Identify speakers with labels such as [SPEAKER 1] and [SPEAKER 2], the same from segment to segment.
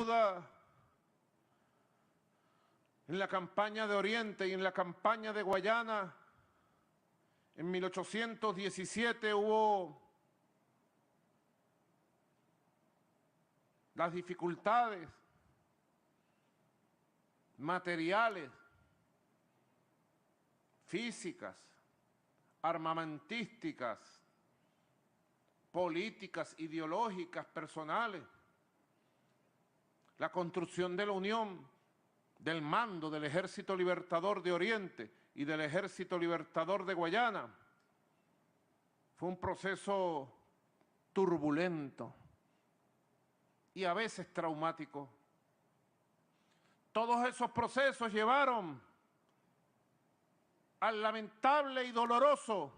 [SPEAKER 1] duda, en la campaña de Oriente y en la campaña de Guayana, en 1817 hubo las dificultades materiales, físicas, armamentísticas, políticas, ideológicas, personales. La construcción de la unión del mando del Ejército Libertador de Oriente y del Ejército Libertador de Guayana fue un proceso turbulento y a veces traumático. Todos esos procesos llevaron al lamentable y doloroso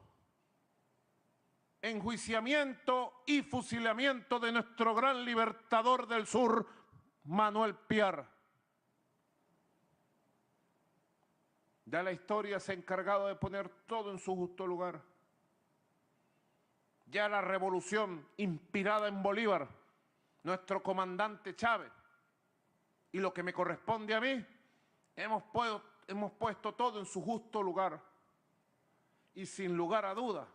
[SPEAKER 1] enjuiciamiento y fusilamiento de nuestro gran libertador del sur, Manuel Piar. Ya la historia se ha encargado de poner todo en su justo lugar. Ya la revolución inspirada en Bolívar, nuestro comandante Chávez, y lo que me corresponde a mí, hemos, hemos puesto todo en su justo lugar. Y sin lugar a dudas,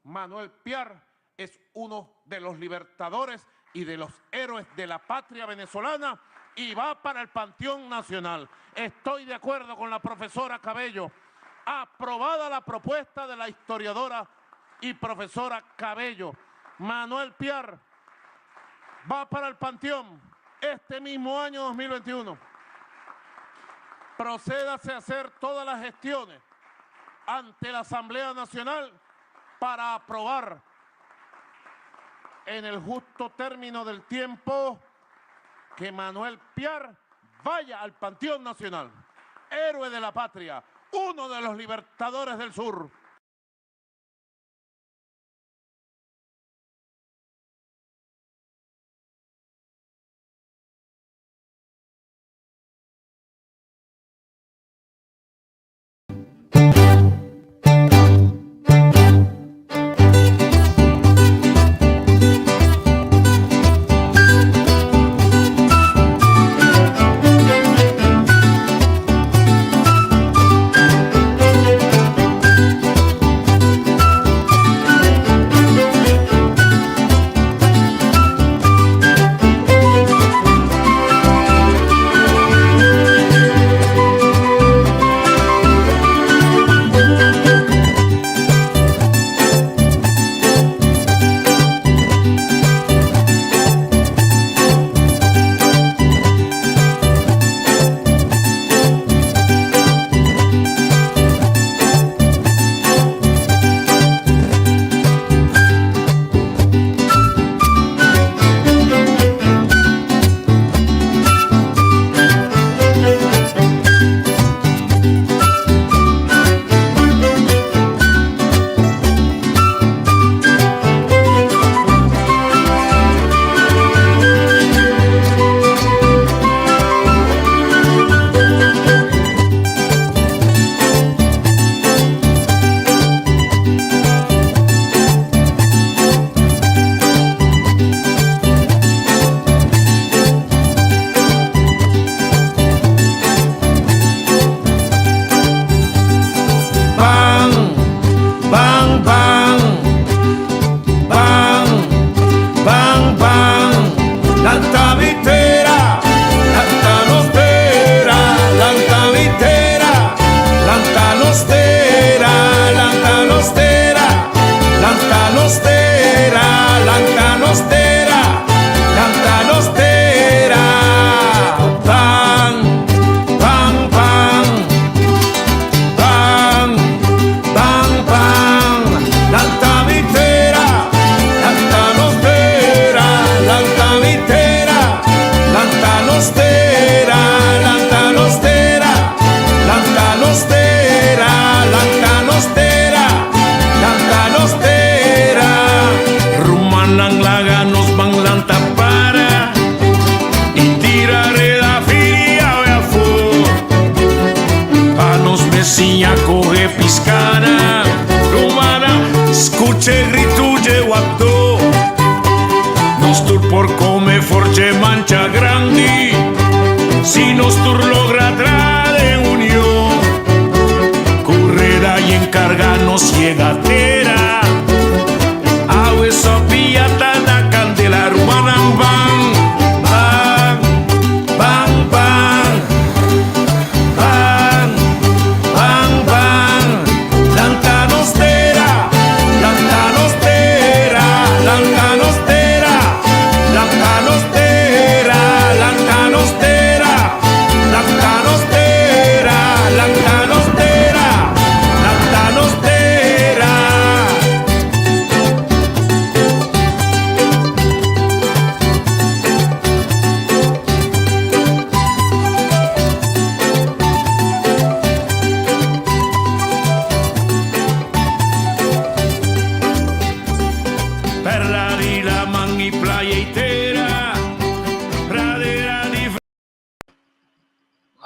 [SPEAKER 1] Manuel Piar es uno de los libertadores y de los héroes de la patria venezolana y va para el Panteón Nacional. Estoy de acuerdo con la profesora Cabello. Aprobada la propuesta de la historiadora y profesora Cabello. Manuel Piar va para el Panteón este mismo año 2021. Procédase a hacer todas las gestiones ante la Asamblea Nacional para aprobar en el justo término del tiempo que Manuel Piar vaya al Panteón Nacional, héroe de la patria, uno de los libertadores del sur.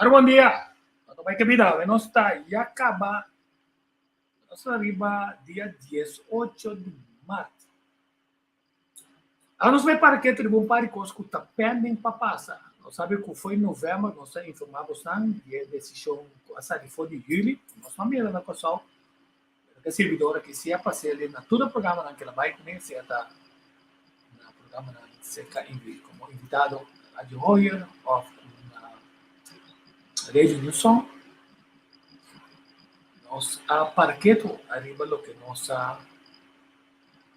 [SPEAKER 2] Ora bon dia, no ta bai ke bida, awe nos ta ya kaba, nos ta riba dia 18 di mart. Awe nos bai para ketu riba un par di kos ku ta pending pa pasa. Nos sabi ku foi november nos a informa bosnan di e desishon ku a sali for di juli, nos no a mira na Kòrsou, pero ke sirbidor aki si a pas'el na tur e programanan ku el a bai kuné, sea ta na programanan serka komo invitado na Radio Hoyer òf na Radio New Song. Nos a para ketu ariba loke nos a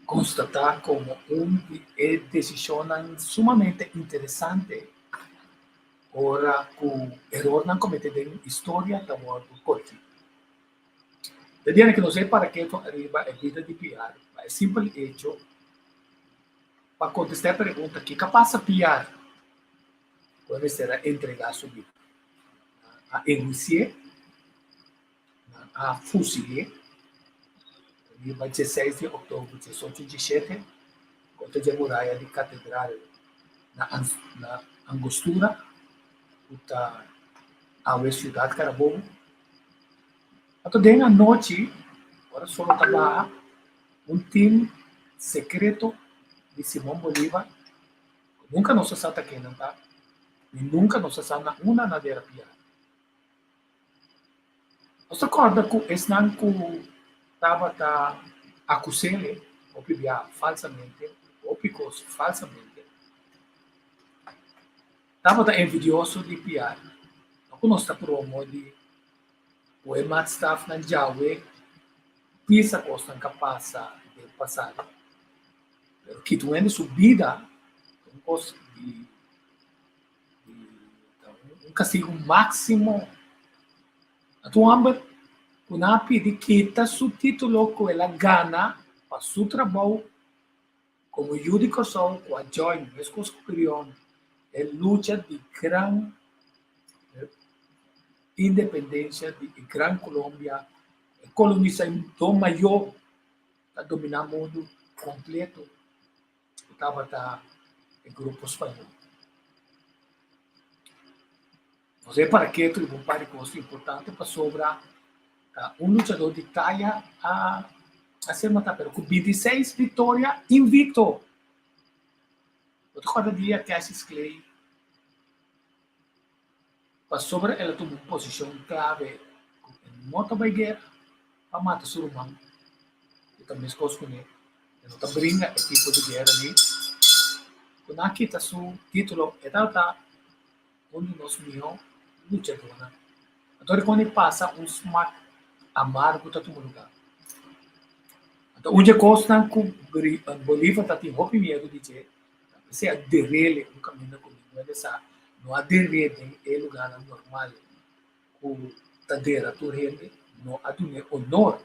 [SPEAKER 2] konstatá komo un di e desishonnan sumamente interesante ora ku erornan kometé den historia ta wòrdu korigí. E dia ku nos e para ketu ariba e bida di Piar pa e simpel echo pa kontestá e pregunta kiko a pasa Piar ku e mester a entregá su bida. Nan a enhuisi'é, nan a fusil'é riba dieseis di òktober diesocho dieshete kontra di e muraya di katedral na Angostura ku ta awe siudat Carabobo. Anto den anochi, ora solo ta baha, un tim sekreto di Simon Bolivar, ku nunka nos a sa ta ken nan ta, ni nunka nos a sa na unda nan dera pia. Nos ta kòrda ku esnan ku tabata akus'é hopi bia falsamente, hopi kos falsamente, Tabata envidioso di Piar, no ku nos ta promo di ku e maatstafnan djawe pisa kosnan ka pasa den pasado, pero kita un hende su bida ta un kos di di ta un kastigu máksimo. Anto un hòmber ku nan a pidi kita su título ku el a gana pa su trabou Komo yu di Kòrsou ku a join meskos ku Brion e lucha di gran independensia di e Gran Colombia, e kolonisadó mayó ta dominá mundu kompleto ku tabata e grupo spañó. Nos e para ketu riba un par di kos importante pasobra ta un luchador di taya a a ser matá pero ku 26 viktoria invicto. Bo ta kòrda dia Cassius Clay pasobra el a tuma un posishon klave ku e no ta bai guera pa mata su ruman ku ta meskos kuné, e no ta bringa e tipo di guera ni ku nan a kita su título e tabata Un di nos mihó luchadónan. Anto di kuando e pasa un smak amargo ta tuma lugá. Anto un dje kosnan ku Bolívar ta tin hopi miedu di dje ta p'esei a der'é un kaminda ku ningun hende sa, no a der'é den e lugánan normal ku ta dera tur hende, no a dun'é honor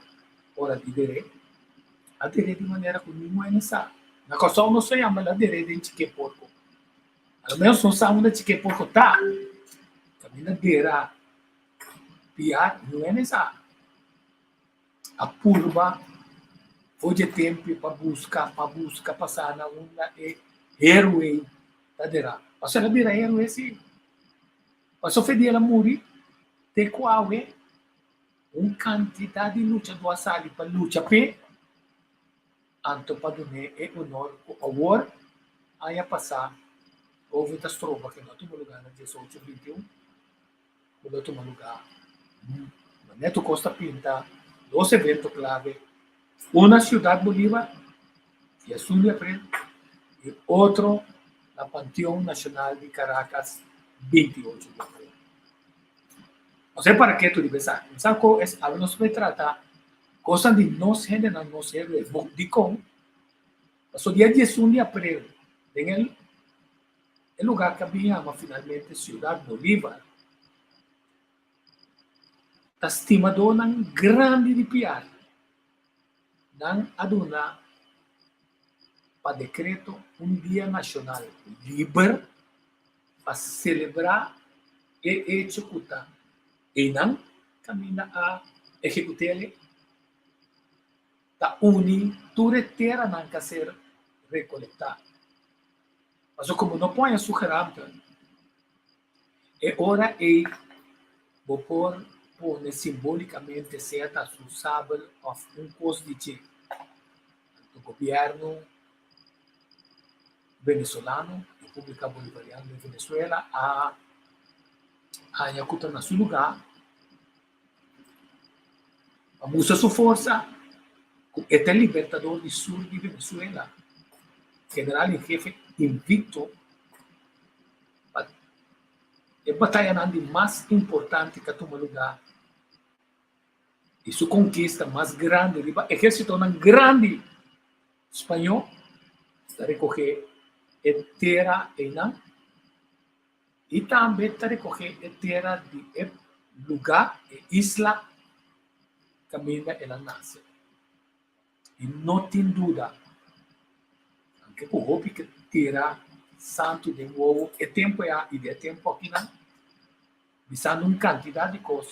[SPEAKER 2] ora di der'é, a der'é di manera ku ningun hende sa. Na Kòrsou nos ta yama el a der'é den Chiké Porko. A lo menos nos sa unda Chiké Porko ta. Kaminda dera Piar, ningun hende sa. A purba for dje tempu pa buska, pa buska pa sa na unda e héroe ta dera. Pasobra el a bira héroe si. Pasobra fe di el a muri te ku awe un kantidat di luchadó a sali pa lucha p'e, anto pa dun'é e honor ku awor aña pasá Covid a stroba ku no a tuma lugá na diesocho bintiun, ku lo tuma lugá Neto Costa pinta dos evento klave, un na Ciudad Bolívar, diesun di april, i otro na Panteon Nacional di Caracas, 28 di april. No sé para ke tur riba esaki. Mi sa ku es awe nos por trata kosnan di nos hendenan, nos héroe. Bo dikon? Pasobra dia 11 di april den el e lugar ku a bin yama finalmente Ciudad Bolívar ta stimadónan grandi di Piar. Nan a duna pa dekreto un dia nashonal liber pa selebrá e echo ku ta einan kaminda a ehekut'é. Ta uni tur e teranan ku a ser rekolektá. Pasobra komo no pone su geramte, e ora ei. Bo por pone simbólikamente sea ta su sabel òf un kos di dje. Anto gobièrnu venezolano, Repúblika Bolivariana de Venezuela, a haña ku ta na su lugá pa mustra su forsa ku e ta e libertador di sur di Venezuela, general en hefe invicto pa E batayanan di mas importante ku a tuma lugá i su konkista mas grandi riba ehérsitonan grandi spañó ta rekohé e tera einan i tambe ta rekohé e tera di e lugá, e isla kaminda el a nase. I no tin duda, aunke ku hopi ke tira santu den wowo e tempu ei i den e tempu akinan, bisando un kantidat di kos,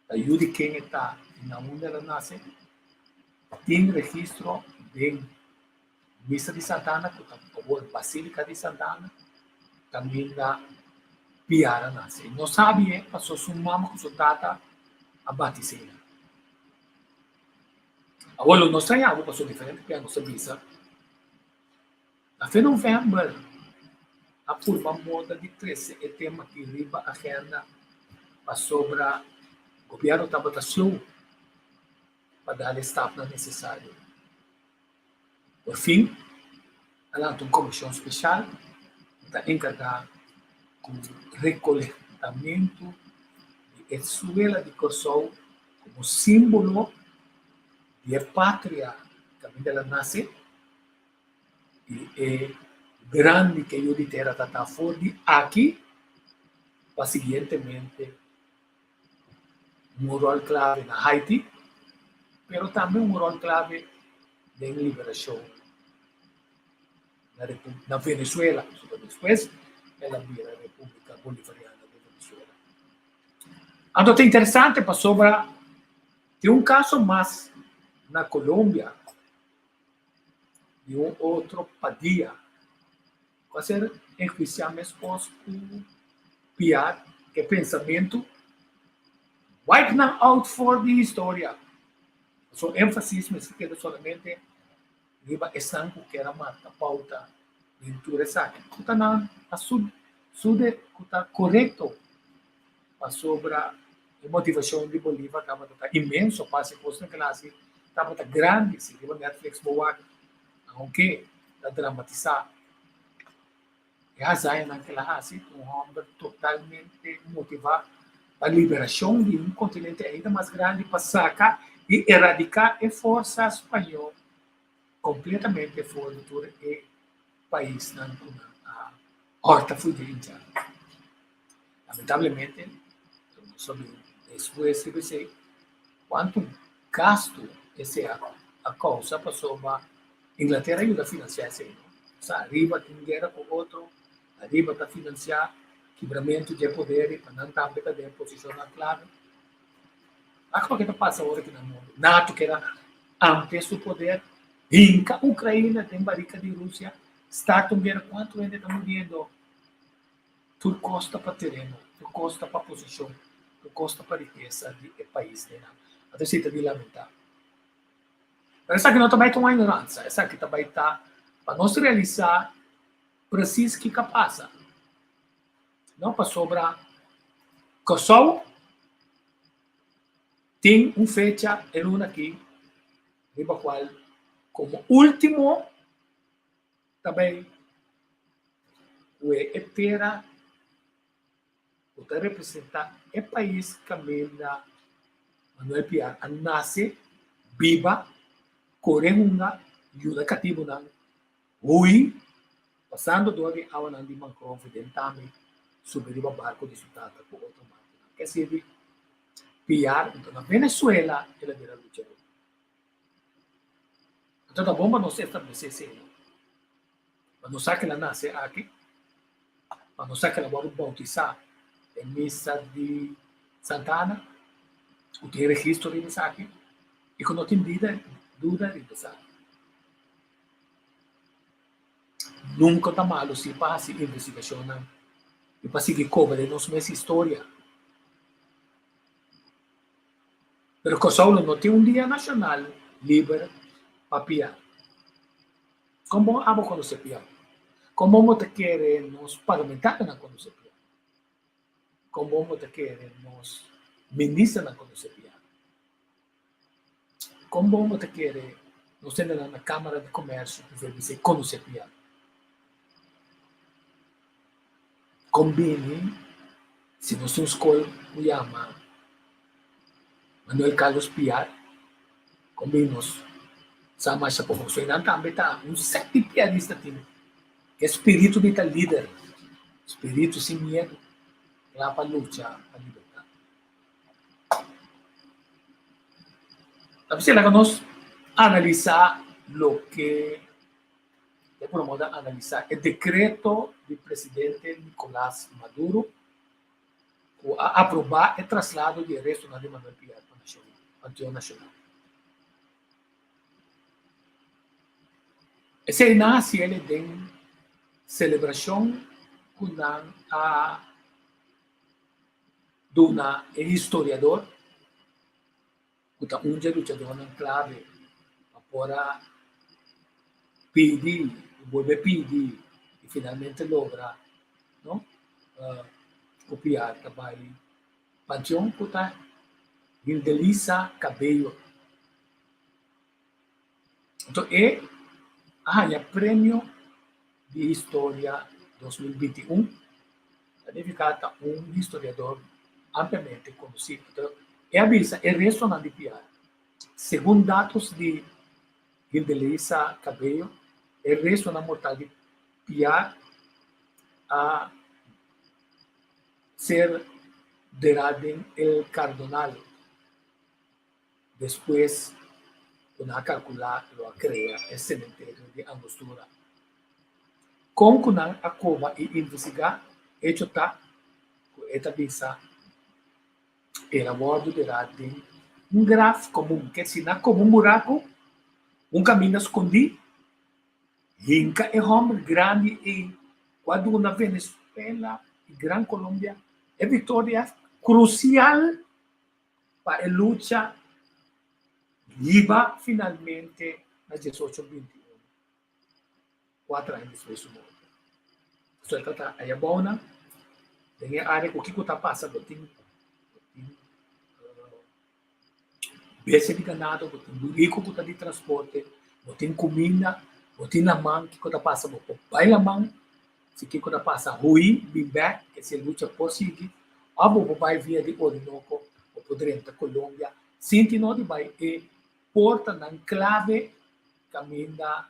[SPEAKER 2] ta yu di ken e ta i na unda el a nase, tin registro den Misa di Santa Ana ku ta awor Basilika di Santa Ana, kaminda Piar a nase. No sabi e paso su mama ku su tata a batis'é nan. Awor lo no straña bo paso diferente pia nos a bisa na fe novèmber a purba moda di trese e tema aki riba agenda pasobra gobièrnu tabata slow pa dal e stapnan nesesario. Por fin a lanta un komishon speshal ku ta enkargá ku rekolektamentu di e suela di Kòrsou komo símbolo di e patria kaminda el a nase i e grandi ke yu di tera ta ta for di aki pa siguientemente un ròl klave na Haiti, pero tambe un ròl klave den liberashon na na Venezuela, pasobra despues el a bira Repúblika Bolivariana di Venezuela. Anto ta interesante pasobra tin un kaso mas na Colombia di un otro Padilla Ku a ser enhuisiá meskos ku Piar ku e pensamentu, Wipe nan out for di historia. Pasobra énfasis mester keda solamente riba esnan ku kier a marka pouta den tur esaki ku ta nan a sude ku ta korekto pasobra e motivashon di Bolívar tabata ta inmenso pa hasi kosnan ku el a hasi tabata grandi. Si riba Netflix bo wak Aunke ta dramatisá e hazañanan ku el a hasi, un hòmber totalmente motivá pa liberashon di un kontinente ainda mas grandi pa saka i eradiká e forsa spañó kompletamente for di tur e paisnan ku nan a hòrta for di dja. Lamentablemente, nos a bin despues riba esei kuantu gastu esei a kousa pasobra Inglatera a yuda finansiá esei. Osea, ariba tin guera ku otro, ariba ta finansiá kibramentu dje poder i pa nan tambe ta den posishonnan klave. Wak loke ta pasa ora ki na mundu. Nato keda amplia su poder, hinka Ukraina den barika di Rusia, start un guera. Kuantu hende ta muriendo? Tur kos ta pa tereno, tur kos ta pa posishon, tur kos ta pa rikesa di e pais einan. Anto esei ta di lamentá. Pero esaki no ta bai ta un ignoransa, esaki ta bai ta pa nos realisá presis kiko a pasa. No, pasobra Kòrsou tin un fecha e luna aki riba kual komo último ta bai ku e tera ku ta representá e pais kaminda Manuel Piar a nase, biba, kore hunga, yuda katibunan hui, pasando dor di awanan di mangrove den tambe subi riba barko di su tata ku otro barkonan. Ke sirbi Piar enton na Venezuela el a bira luchador. Anto ta bon pa nos establesé esei, no? Pa nos sa ku el a nase aki, pa nos sa ku el a wòrdu boutisá den misa di Santa Ana, ku tin registro riba esaki i ku no tin bida duda riba esaki. Nunka ta malu si pa hasi investigashonnan i pa sigui koba den nos mes historia. Pero Kòrsou lo no tin un dia nashonal liber pa Piar. Kon bon abo konosé Piar? Kon bon bo ta kere nos parlamentarionan konosé Piar? Kon bon bo ta kere nos ministernan konosé Piar? Kon bon bo ta kere nos hendenan na Kámara di Komèrsio ku VBC konosé Piar? Kon bini si nos tin un skol ku yama Manuel Carlos Piar, kon bini nos sa masha poko. So einan tambe ta un sèt di piarista tin e spiritu di ta lider, spiritu sin miedu, kla pa lucha pa libertat. Ta bisa laga nos analisá loke. E por a analisá e dekreto di presidente Nicolás Maduro ku a aprobá e traslado di e restonan di Manuel Piar pa Panteon Nashonal. Esei nan a hasiel den selebrashon ku nan a duna e historiador ku ta un dje luchadónan klave pa por a pidi i bolbe pidi i finalmente logra no ku Piar ta bai Panteon ku ta Hildelisa Cabello. Anto e a haña premio di historia 2021, ta nifiká ta un historiador ampliamente konosí. Anto e a bisa e restonan di Piar, segun datos di Hildelisa Cabello, e restonan mortal di Piar a ser derá den El Cardonal. Despues ku nan a kalkulá lo a krea e sementerio di Angostura. Kon ku nan a koba i investigá, echo ta ku e ta bisa el a wòrdu derá den un graf komun, ke si nan koba un buraku, un kaminda skondí, hinka e hòmber grandi ei ku a duna Venezuela i Gran Colombia e viktoria krusial. pa e lucha hiba finalmente na diesocho 21, kuater aña despues su morto. So e ta aya abou nan, den e área ku kiko ta pasa bo tin bo tin bestia di ganado, bo tin buriku ku ta di transporte, bo tin kuminda, bo tin laman, kiko ta pasa bo por bai laman. Si kiko ta pasa hui bin bek ke si e lucha por sigui of bo por bai via di Orinoco bo por drenta Colombia sin tin no di bai e portanan clave caminda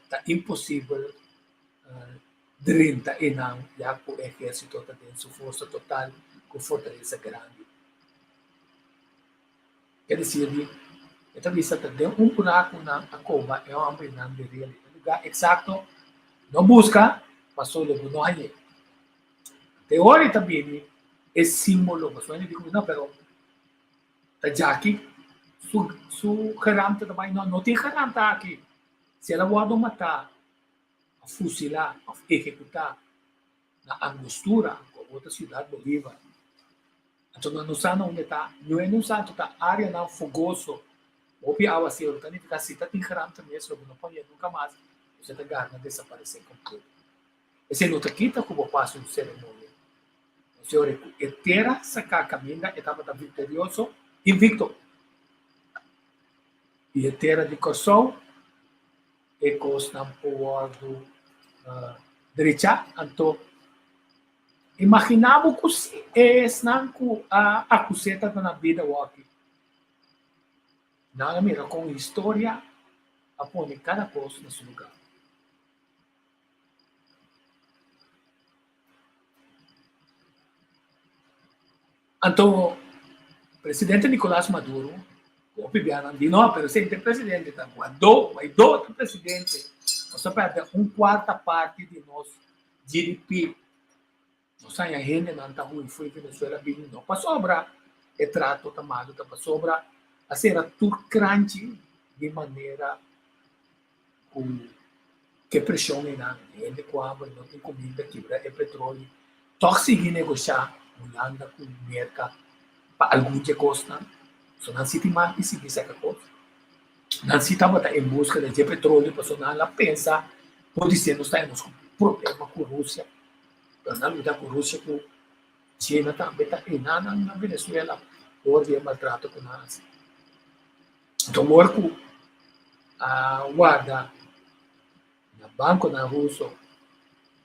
[SPEAKER 2] ta imposibel drenta enan ya cu e ehercito ta den su forsa total cu fortalesa grandi. Ke desir di e ta bisa ta den un buraku nan a koba e hòmbernan di rel. E lugá eksakto no buska paso lo bo no hañ'é. Te ora e ta bini e símbolo, pasobra hende di ku no pero ta djaki su su geramte ta bai no no tin geramte aki. Si el a wòrdu matá òf fusilá òf ehekutá na Angostura ku awor ta Ciudad Bolívar. Anto nan no sa na unda e ta. No e no sa anto ta áreanan fogoso. Hopi awaseru ta nifiká si ta tin gramte mes lo bo no por haña nunka mas, bo ta garna desaparesé kompleto. Esei no ta kita ku bo pasa un seremonia. Señor, ku e tera saká kaminda e tabata viktorioso, invicto. I e tera di Kòrsou e kosnan por wòrdu drechá. Anto imaginá bo ku si esnan ku a akus'é ta na bida awòki, nan a mira kon historia a pone kada kos na su lugá. Anto presidente Nicolas Maduro hopi bianan di no pero esei ta e presidente ta Guaidó, Guaidó ta presidente nos a perde un cuarta parti di nos GDP nos haña hendenan ta hui fo'i Venezuela bini no pasobra e trato ta malo ta pasobra a sera tur kranchi di manera ku ke preshon einan hende ku hamber no tin kuminda kibra e petroli tòg sigui negoshá Hulanda ku Merka pa algun dje kosnan. So nan si tin mas di sigui saka kos. Nan si tabata en buska di dje petroleo pasobra nan a pensa podisé nos ta haña nos ku problema ku Rusia. Pero nan luta ku Rusia ku China tambe ta einan na Venezuela dor di e maltrato ku nan hasi. Anto awor ku a warda na bankonan ruso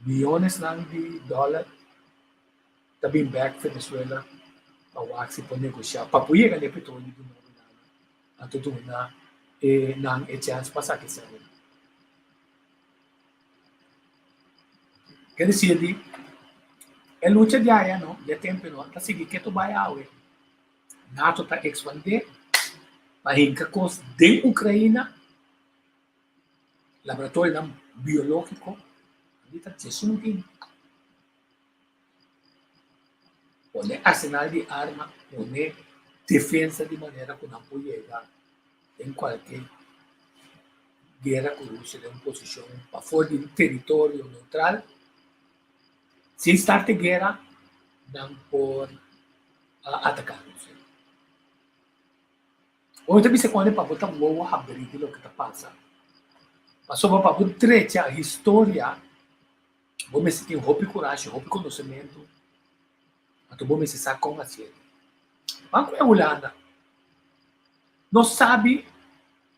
[SPEAKER 2] miyonesnan di dòler ta bin bèk Venezuela pa wak si por negoshá pa por yega na e petroleo di nobo nan anto duna e nan e chèns pa saka e sèlnan. Ke desir di e lucha di aya no di e tempu no ta sigui ketu bai awe. Nato ta ekspandé pa hinka kos den Ukraina. Laboratorionan biológiko di ta djesun tin. Pone arsenal di arma, pone defensa di manera ku nan por yega den kualke guera ku Rusia den un posishon pafó di un teritorio neutral. Si start e guera nan por ataká Rusia. Bo ta bisa kuando pa bo ta wowo habrí di loke ta pasa. Pasobra pa bo drecha historia, bo mester tin hopi kurashi, hopi konosementu, anto bo mester sa kon hasié. Ban ku e Hulanda. Nos sabi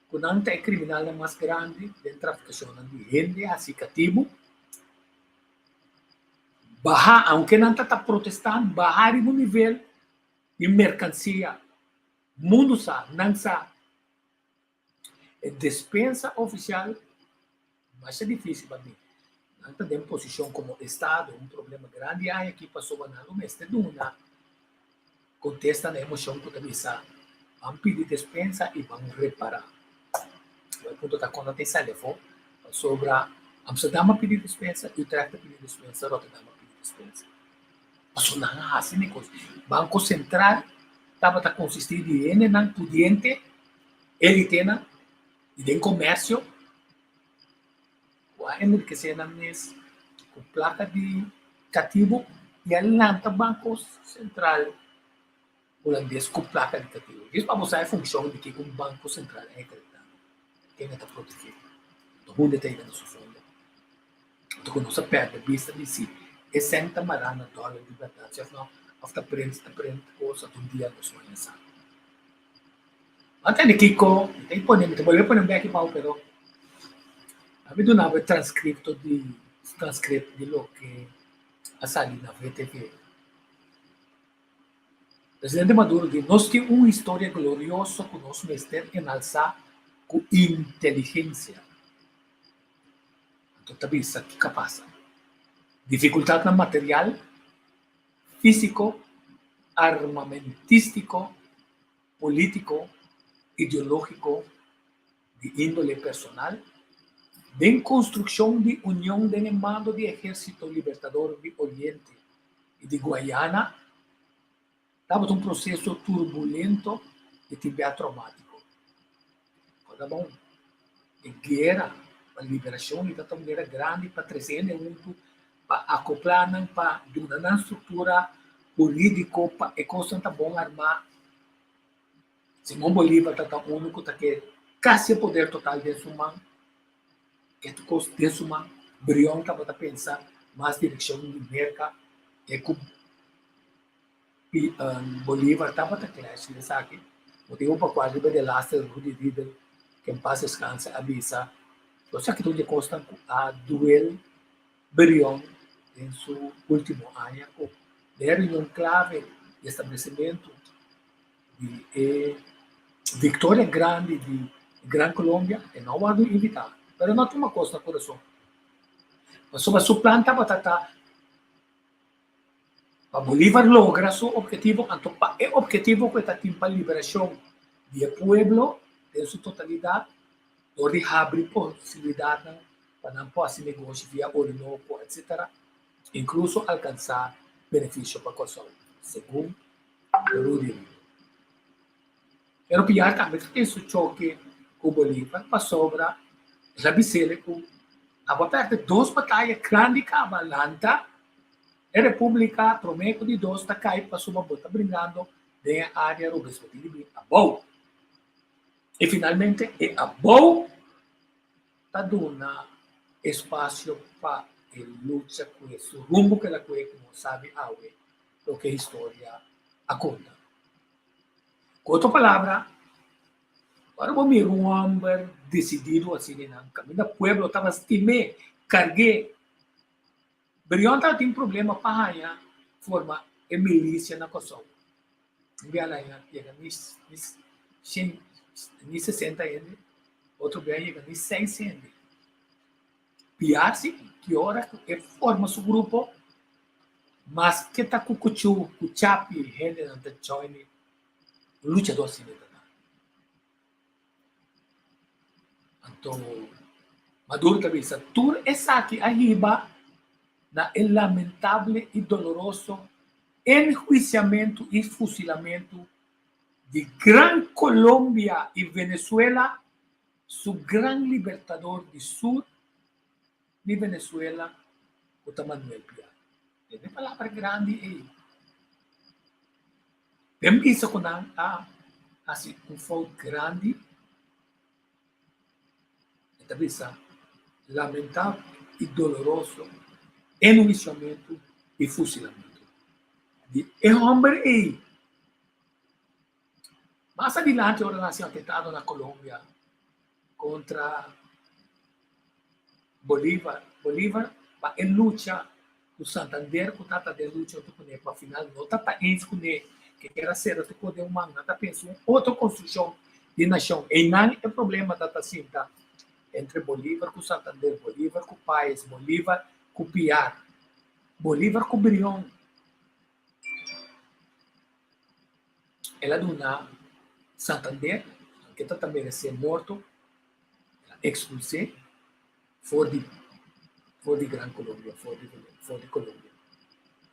[SPEAKER 2] ku nan ta e kriminalnan mas grandi den trafikashonnan di hende hasi katibu. Baha, aunke nan ta ta protestant, baha riba un nivel di merkansia. Mundu sa, nan sa. E despensa ofisial masha difísil pa mi. Nan ta den posishon komo estado, un problema grandi hay aki pasobra nan lo mester duna kontesta na e moshon ku ta bisa ban pidi despensa i ban repará. E punto ta kon nan ta sali afó pasobra Amsterdam a pidi despensa, Utrecht a pidi despensa, Rotterdam a pidi despensa. Pasobra nan a hasi negoshi. Banko Sentral tabata konsistí di hendenan pudiente, elitenan i den komersio ku a enrikesé nan mes ku plaka di katibu i a lanta Banko Sentral hulandes ku plaka di katibu. Djis pa bo sa e funshon di kiko un Banko Sentral a ehekurtá, ken e ta protegé, hunde ta yega na su fondo. Anto ku nos a pèrdè bista di si e sèn ta mará na dòler di bèrdat si òf nò, òf ta print ta print kos anto un dia nos lo sa. Bo a tende kiko mi ta pone mi ta bolbe pone un bèki bou pero ami duna bo e transkripto di transcript di loke a sali na VTV. Presidente Maduro di nos tin un historia glorioso ku nos mester enalsá ku inteligensia. Anto ta bisa kiko a pasa. Difikultatnan material, físiko, armamentístiko, polítiko, ideológiko, di índole personal, den konstrukshon di union den e mando di Ehérsito Libertador di Oriente i di Guayana tabata un proseso turbulento i tin bia traumátiko. Kòrda bon, e guera pa liberashon i tabata un guera grandi pa trese hende huntu, pa akoplá nan, pa duna nan struktura hurídiko pa e kosnan ta bon armá. Simon Bolívar tabata unu ku ta ke kasi e poder total den su man, ke tur kos den su man. Brion tabata pensa mas direkshon di Merka e ku Bolívar tabata clash den esaki, motibu pa cual riba delaster Rudy Riedel, que en paz descanse, a bisa cu esaki ta un di e cosnan cu a duel Brion den su ultimo aña cu den e reunion clave di establecimento di e victoria grandi di Gran Colombia e no a wordo invita, pero no a tuma cos na curason pasobra su plan tabata ta Pa Bolívar logra su obhetivo, anto pa e obhetivo ku e ta tin pa liberashon di e pueblo den su totalidat, dor di habri posibilidatnan pa nan por hasi negoshi via Orinoco etsetera, inkluso alkansá benefisio pa Kòrsou, segun Rudy Rio. Pero Piar tambe ta tin su choke ku Bolívar pasobra el a bis'el ku abo a pèrdè dos bataya grandi kaba lanta e repúblika promé ku di dos ta kai pasobra bo ta bringando. den e área robes, bo tin di bin abou. I finalmente e abou ta duna espasio pa e lucha ku e su rumbo ku el a kue ku nos sabi awe loke historia a konta. Ku otro palabra, ora bo mira un hòmber desidido asina nan kaminda pueblo tabata stim'é, karg'é. Brion tabatin problema pa haña forma e milisia na Kòrsou. Un bia la yega ni shen ni sesenta hende, otro bia yega ni seis hende. Piar si ki ora ku e forma su grupo, maske ta ku kuchu, ku chapi hendenan ta join e, un luchador asina ta ta. Anto Maduro ta bisa tur esaki a hiba na e lamentable i doloroso enhuisiamentu i fusilamentu di Gran Colombia i Venezuela su gran libertador di sur di Venezuela ku ta Manuel Piar. Tende palabra grandi ei. Den bisa ku nan a hasi un fout grandi, e ta bisa lamentabel i doloroso enhuisiamentu i fusilamentu di e hòmber ei. Mas adilanti ora nan hasi un atentado na Colombia kontra Bolívar, Bolívar pa e lucha ku Santander ku tata den lucha huntu kuné pa final no ta eens kuné ke kier a sera tur kos den un man nan ta pensa un otro konstrukshon di nashon einan e problema ta ta sinta entre Bolívar ku Santander, Bolívar ku Paez, Bolívar ku Piar, Bolívar ku Brion. El a duna Santander, ke ta ta meresé morto, el a ekspuls'é for di for di Gran Colombia, for di for di Colombia.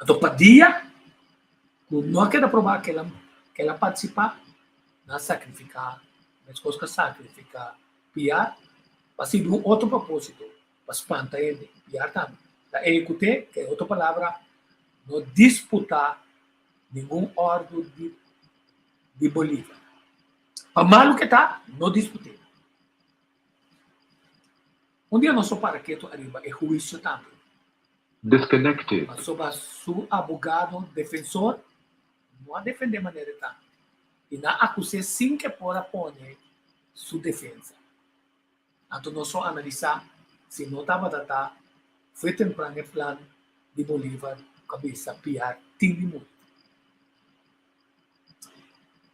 [SPEAKER 2] Anto pa dia ku no a keda probá ke el a ke el a partisipá, nan a sakrifiká, meskos ku a sakrifiká Piar pa sirbi un otro propósito, pa spanta hende. Piar tambe ta ehekut'é, ke otro palabra, no disputá ningun òrdu di di Bolívar. Pa malu ke ta, no disput'é. Un dia nos lo para ketu ariba e huisio tambe.
[SPEAKER 3] Disconnected.
[SPEAKER 2] Pasobra su abogado defensor no a defendé manera e ta i nan a akus'é sin ke por a pone su defensa. Anto nos lo analisá si no tabata ta fue tempran e plan di Bolívar ku a bisa Piar tin di muri.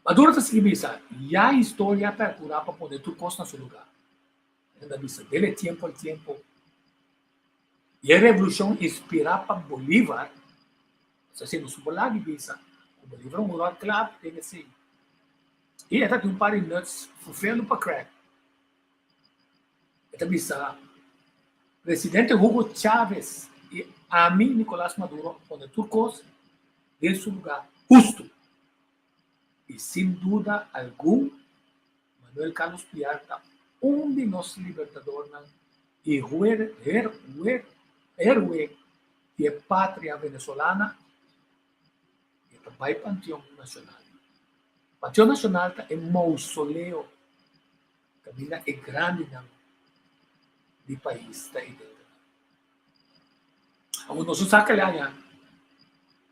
[SPEAKER 2] Maduro ta sigui bisa, Ya historia a perkurá pa pone tur kos na su lugá. E ta bisa, Dele tiempo al tiempo. I e revolushon inspirá pa Bolívar, esei nos por laga di bisa ku Bolívar un ròl klave den esei. I e ta tin un par di nuts fufendo pa crack. E ta bisa, Presidente Hugo Chávez i ami, Nicolás Maduro, a pone tur kos den su lugá hustu. I sin duda algun, Manuel Carlos Piar ta un di nos libertadornan i héroe di e patria venezolana. E ta bai Panteon Nacional. Panteon Nacional ta e mausoleo kaminda e grandinan di pais ta identifiká. Awor nos no sa kila aña,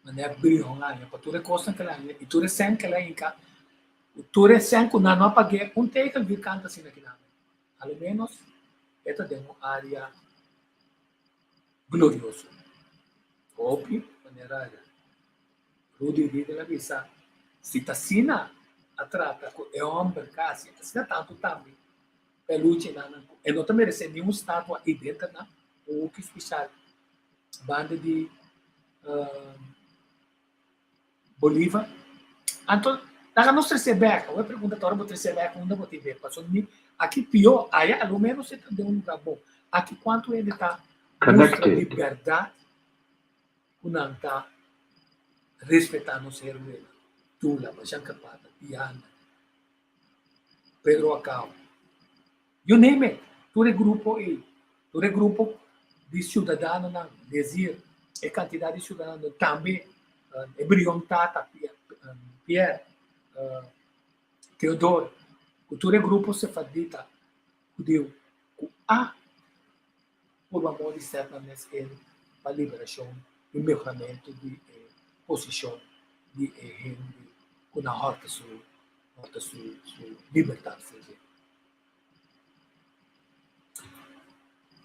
[SPEAKER 2] manera Brion aña, pa tur e kosnan kila aña i tur e sèn kila hinka, tur e sèn ku nan no a pag'é, un tekel vir kanta asina kinan. A lo ménos e ta den un área glorioso. Hopi manera Rudy Riedel a bisa, si ta asina a trata ku e hòmber kasi asina tantu tambe pa e lucha nan ku e no ta meresé niun statua ei denter nan, un huki spesial banda di Bolívar. Anto laga nos tres'é bèk. Awor e pregunta ta ora bo tres'é bèk unda bo tin bèk? Pasobra mi aki pió, aya a lo ménos e ta den un lugá bon. Aki kuantu hende ta mustra di bèrdat ku nan ta respetá nos héroenan, Tula, Bajan Capata, Diana, Pedro Acao, you name it, tur e grupo ei, tur e grupo di siudadanonan, desir e kantidat di siudadano, tambe e Brion Tata, Pierre. Theodore ku tur e grupo sefardita hudiu ku a purba amor di sèt nan mes en pa liberashon i mehoramentu di e posishon di e hende ku nan hòrta su hòrta su su libertat for dje.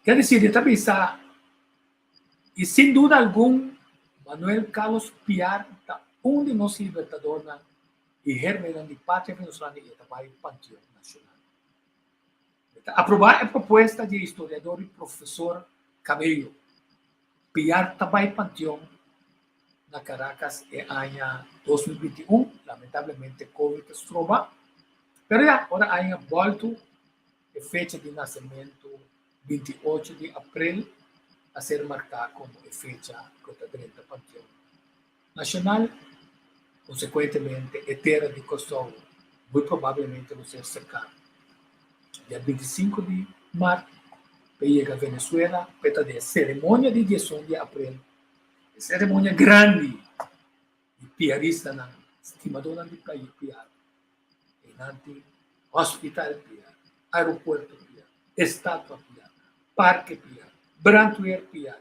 [SPEAKER 2] Ke disidi ta bisa i sin duda algun Manuel Carlos Piar ta un di nos libertadornan i hermenan di patria venezolana i e ta bai Panteon Nacional. E ta aprobá e propuesta di e historiador i profesor Cabello. Piar ta bai Panteon na Caracas e aña 2021, lamentablemente Covid ta stroba, pero ya ora aña boltu e fecha di nasementu 28 di aprel a ser marká komo e fecha ku ta drenta Panteon Nacional. Konsekuentemente e tera di Kòrsou muy probablemente lo ser serká dia 25 di mart pa e yega Venezuela pa e ta den e seremonia di 11 di aprel, e seremonia grandi di piaristanan, stimadónan di piar, einan tin hospital piar, aeropuerto piar, estatua piar, parke piar, brandweer piar,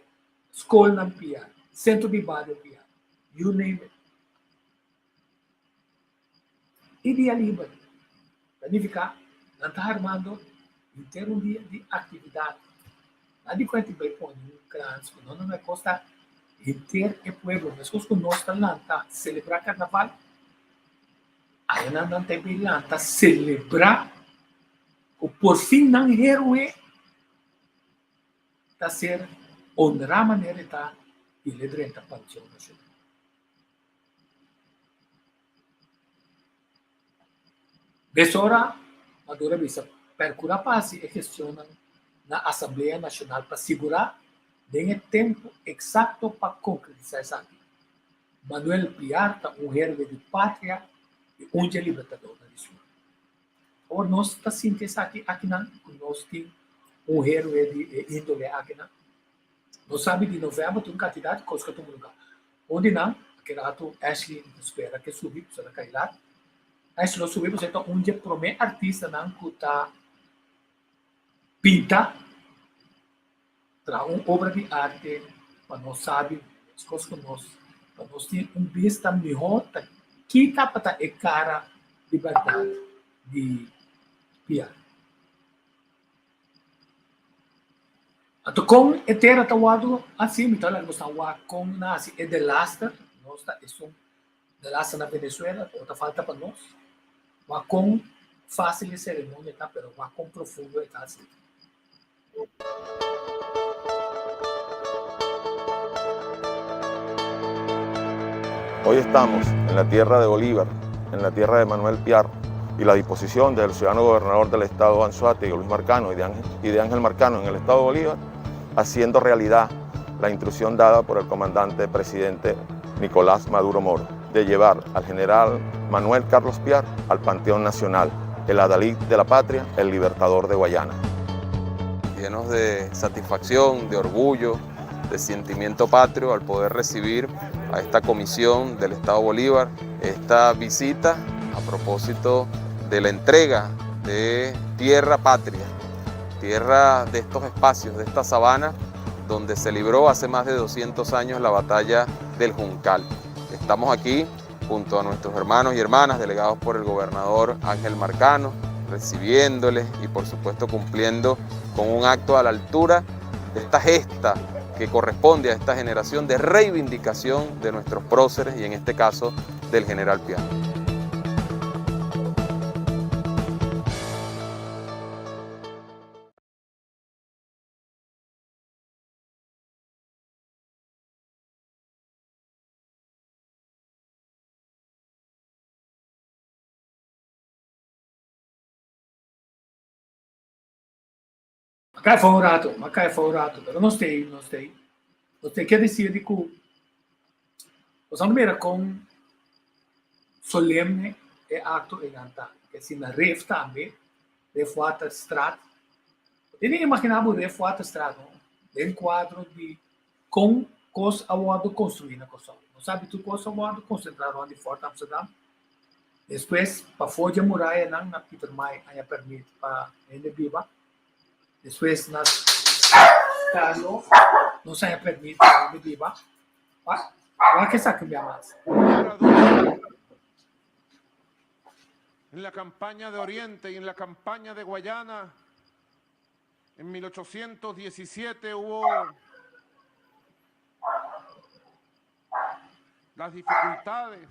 [SPEAKER 2] skolnan piar, sentro di bario piar, you name it. I dia liber ta nifiká nan ta armando henter un dia di aktividat. Nan di kuenta bai pone un krans ku no no e kos ta henter e pueblo meskos ku nos ta lanta selebrá karnaval ayanan nan ta bai lanta selebrá ku por fin nan héroe ta ser honrá manera e ta i el e drenta Panteon Nacional. Mesora Maduro a bisa percura pa haci e gestionnan na Asamblea Nacional pa sigura den e tempo exacto pa concretisa esaki. Manuel Piar ta un héroe di patria y un dje libertadornan di sur. Awor nos ta sinti esaki akinan cu nos tin un héroe di e índole akinan. Nos sabi di november tin un cantidad di cos cu a tuma lugar. Un di nan, aki rato Ashley mi ta spera ke subi pasobra ta kai lat. Ashley lo subi pasobra e ta un dje prome artistanan cu ta pinta, traha un obra di arte pa nos sabi meskos cu nos, pa nos tin un bista miho ta ki tabata e cara di berdad di Piar. Anto kon e tera ta wòrdu hasi? Mi ta laga boso wak kon nan hasi e delaster. Nos ta esun delaster na Venezuela, pero ta falta pa nos. Wak kon fásil e seremonia ta, pero wak kon profundo e ta hasi.
[SPEAKER 4] Hoy estamos en la tierra de Bolívar, en la tierra de Manuel Piar, y la disposición del ciudadano gobernador del estado Anzoátegui, Luis Marcano, y de Ángel, y de Ángel Marcano en el estado de Bolívar, haciendo realidad la instrucción dada por el comandante presidente Nicolás Maduro Moro, de llevar al general Manuel Carlos Piar al Panteón Nacional, el adalid de la patria, el libertador de Guayana.
[SPEAKER 5] Llenos de satisfacción, de orgullo, de sentimiento patrio al poder recibir a esta comisión del Estado Bolívar, esta visita a propósito de la entrega de tierra patria, tierra de estos espacios, de esta sabana, donde se libró hace más de 200 años la batalla del Juncal. Estamos aquí junto a nuestros hermanos y hermanas delegados por el gobernador Ángel Marcano, recibiéndoles y por supuesto cumpliendo con un acto a la altura de esta gesta que corresponde a esta generación de reivindicación de nuestros próceres y en este caso del general Piar.
[SPEAKER 2] A kai for un rato, a kai for un rato, pero nos tei, nos tei. Nos tei ke decir di ku nos a mira kon solemne e acto einan ta. Ke si na Rif tambe, Rif Waterstraat. Bo tin di imagina bo Rif Waterstraat, no? Den kuadro di kon kos a wòrdu konstruí na Kòrsou. Nos sabi tur kos a wòrdu konsentrá rònt di Fort Amsterdam. Despues, pafó dje murayanan na Pietermaai haña pèrmit pa hende biba. Despues na Carlo nos haña pèrmit pa hende biba. Wak esaki un bia mas.
[SPEAKER 1] En la campaña de Oriente y en la campaña de Guayana, en 1817 hubo las dificultades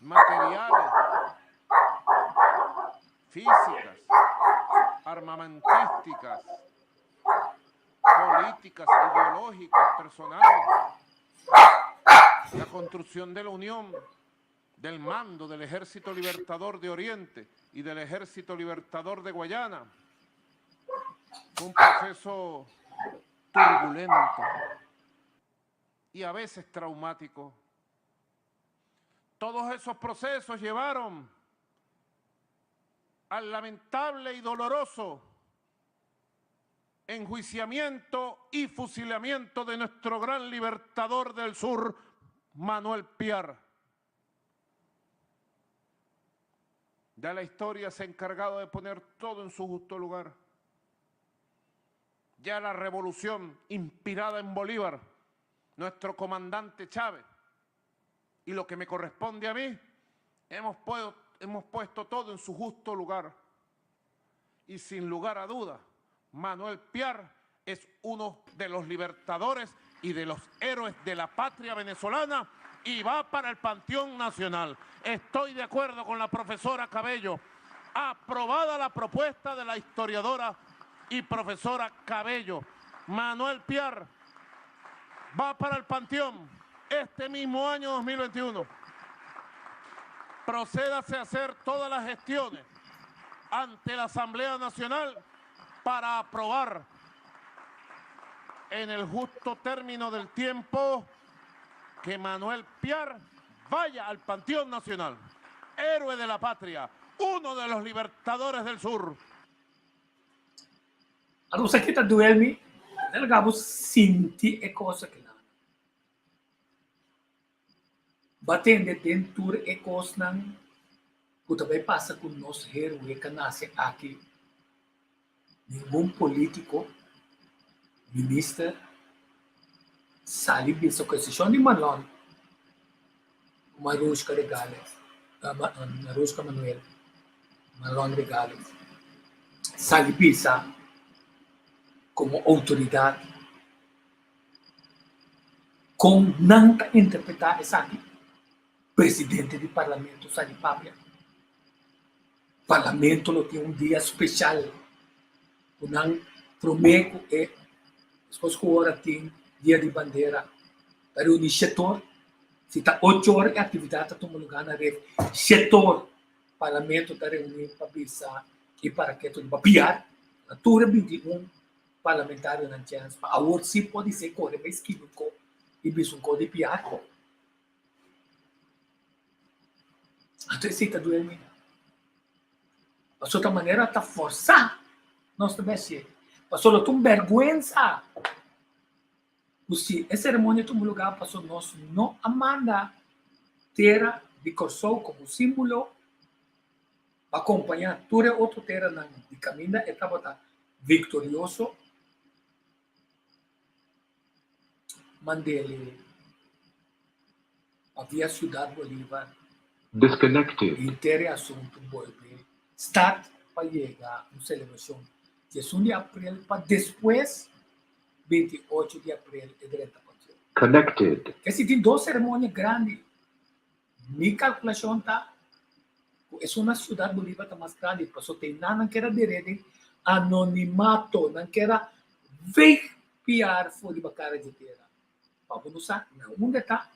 [SPEAKER 1] materiales, físicas, armamentísticas, políticas, ideológicas, personales. La construcción de la unión del mando del Ejército Libertador de Oriente y del Ejército Libertador de Guayana. Fue un proceso turbulento y a veces traumático. Todos esos procesos llevaron al lamentable y doloroso enjuiciamiento y fusilamiento de nuestro gran libertador del sur, Manuel Piar. Ya la historia se ha encargado de poner todo en su justo lugar. Ya la revolución inspirada en Bolívar, nuestro comandante Chávez, y lo que me corresponde a mí, hemos, hemos puesto todo en su justo lugar. Y sin lugar a duda, Manuel Piar es uno de los libertadores y de los héroes de la patria venezolana y va para el Panteón Nacional. Estoy de acuerdo con la profesora Cabello. Aprobada la propuesta de la historiadora y profesora Cabello. Manuel Piar va para el Panteón este mismo año 2021. Procédase a hacer todas las gestiones ante la Asamblea Nacional para aprobar en el justo término del tiempo que Manuel Piar vaya al Panteón Nacional, héroe de la patria, uno de los libertadores del sur.
[SPEAKER 2] Anto sa ki ta duel mi, ta laga bo sinti e kos akinan. Bo a tende den tur e kosnan ku ta bai pasa ku nos héroe ka nase aki, ningun polítiko, minister sali bisa ku eksepshon di Marlon ku Marushka Regales, Marushka Manuel, Marlon Regales, sali bisa komo outoridat kon nan ta interpretá esaki. Presidente di Parlamento sali papia. Parlamento lo tin un dia special cu nan prome cu e despues cu ora tin dia di bandera ta reuni shetor si ta ocho or e actividad ta tuma lugar na ref shetor Parlamento ta reuni pa bisa y para ke tur papiar na tur e 21 parlamentarionan chens pa awor si podise core bay skibi un ko y bisa un ko di piar. Anto esei ta duel mi. Pasobra ta manera ta forsá nos ta bai hasié. Pasobra lo ta un bèrgwensa ku si e seremonia tuma lugá pasobra nos no a manda tera di Kòrsou komo símbolo pa kompañá tur e otro teranan di kaminda e tabata viktorioso. Mandele pa via Ciudad Bolívar.
[SPEAKER 3] Disconnected.
[SPEAKER 2] Henter e asuntu bolbe start pa yega un celebracion diesun di april pa despues 28 di april e drenta panteon.
[SPEAKER 3] Connected.
[SPEAKER 2] Kesi tin dos ceremonia grandi. Mi calculacion ta cu esun na Ciudad Bolívar ta mas grandi pasobra te nan nan keda dere den anonimato, nan keda veeg piar for riba cara dje tera. Pa bo no sa na unda e ta,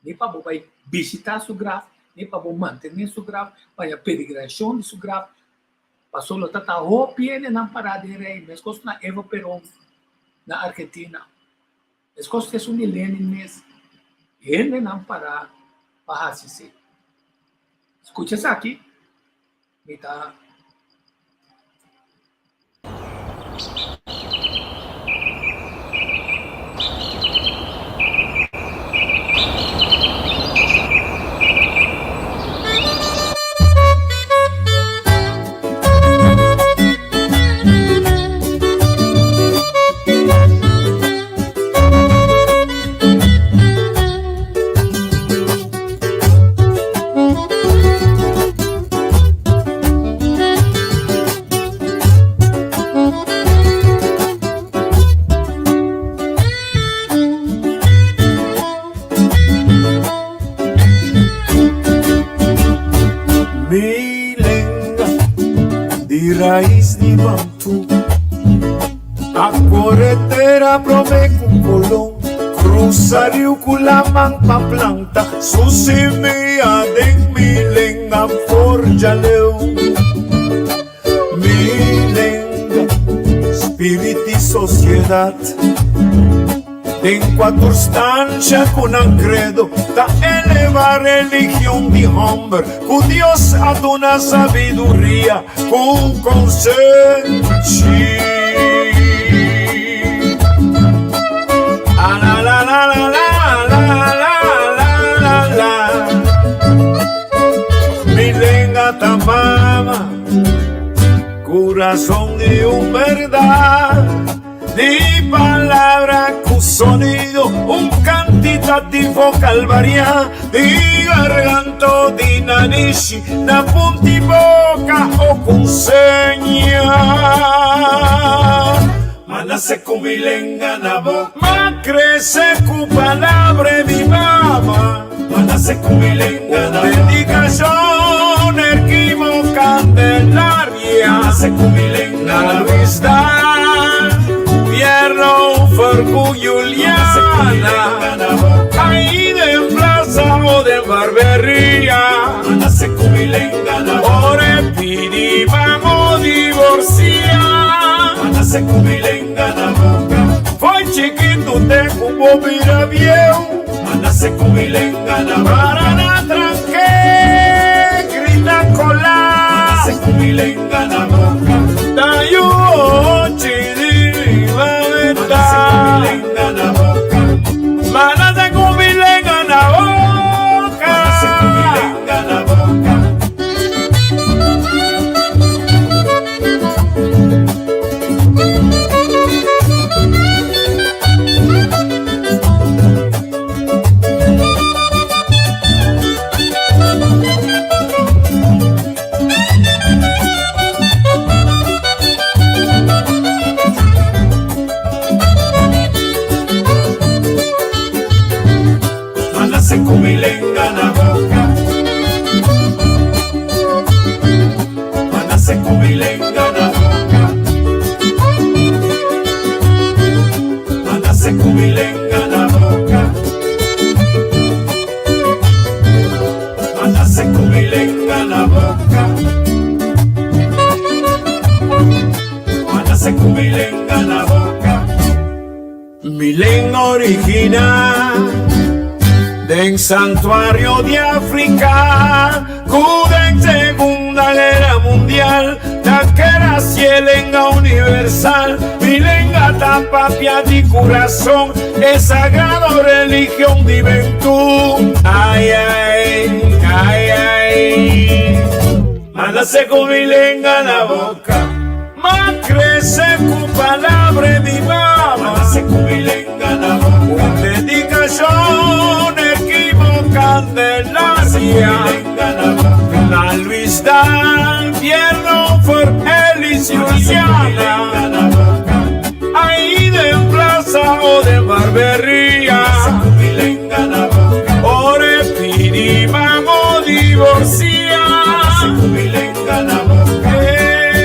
[SPEAKER 2] ni pa bo bai bishita su graf, ni pa bo mantene su graf, pa haña peregrinacion di su graf, pasobra lo ta ta hopi hende nan para den rei, mescos na Evo Peron na Argentina. Meskos ku esun di Lenin mes, hendenan pará pa hasi esei. Skucha esaki, mi ta.
[SPEAKER 6] Rais di Bantú A kore tera promé ku Kolon Krusa riu ku laman pa planta su simia den mi lenga forja leu Mi lenga, spirit di sosiedat Den kua tur stansha ku nan kredo ta eleva religion di hòmber ku Dios a duna sabiduria ku konsenshi. Mi lenga ta mama, kurason di un bèrdat. Di palabra ku sonido, un kantitativo kalvariá di garganto di nanishi na punti boka o ku seña. Ma nase ku mi lenga na boka. Ma krese ku palabra e mi mama. Ma nase ku mi lenga na boka. Dedikashon Erquimo Candelaria. Ma nase ku mi lenga na boka. Luis Dan, Pierno Fer ku Juliana. Ahí den plaza o den barberia. Ma nase ku mi lenga na boka. Ora e pidi mamo divorcia. Ma nase ku mi lenga na boka. Foi chikitu te ku bo bira bieu. Ma nase ku mi lenga na boka. Para na tranke, grita kola. Ma nase ku mi lenga na boka. Ta yu ochi di mi mameta. Ma nase ku mi lenga na boka. Ma nase ku mi lenga na boka. Ma nase ku mi lenga na boka. Ma nase ku mi lenga na boka. Ma nase ku mi lenga na boka. Ma nase ku mi lenga na boka. Ma nase ku mi lenga na boka. Ma nase ku mi lenga na boka. Mi lenga original den santuario di Africa ku den Segunda Guera Mundial ta keda si e lenga universal. Mi lenga ta papia di kurason e sagrado religion di bentú. Ai ai, ai ai, m'a nase ku mi lenga na boka. M'a krese ku palabra di mama. M'a nase ku mi lenga na boka. Un dedikashon Erquimo Candelaria. Na Luis Dan Pierno for Elis Juliana. Ahí den plaza o den barberia. Ora e pidi mamo divorcia.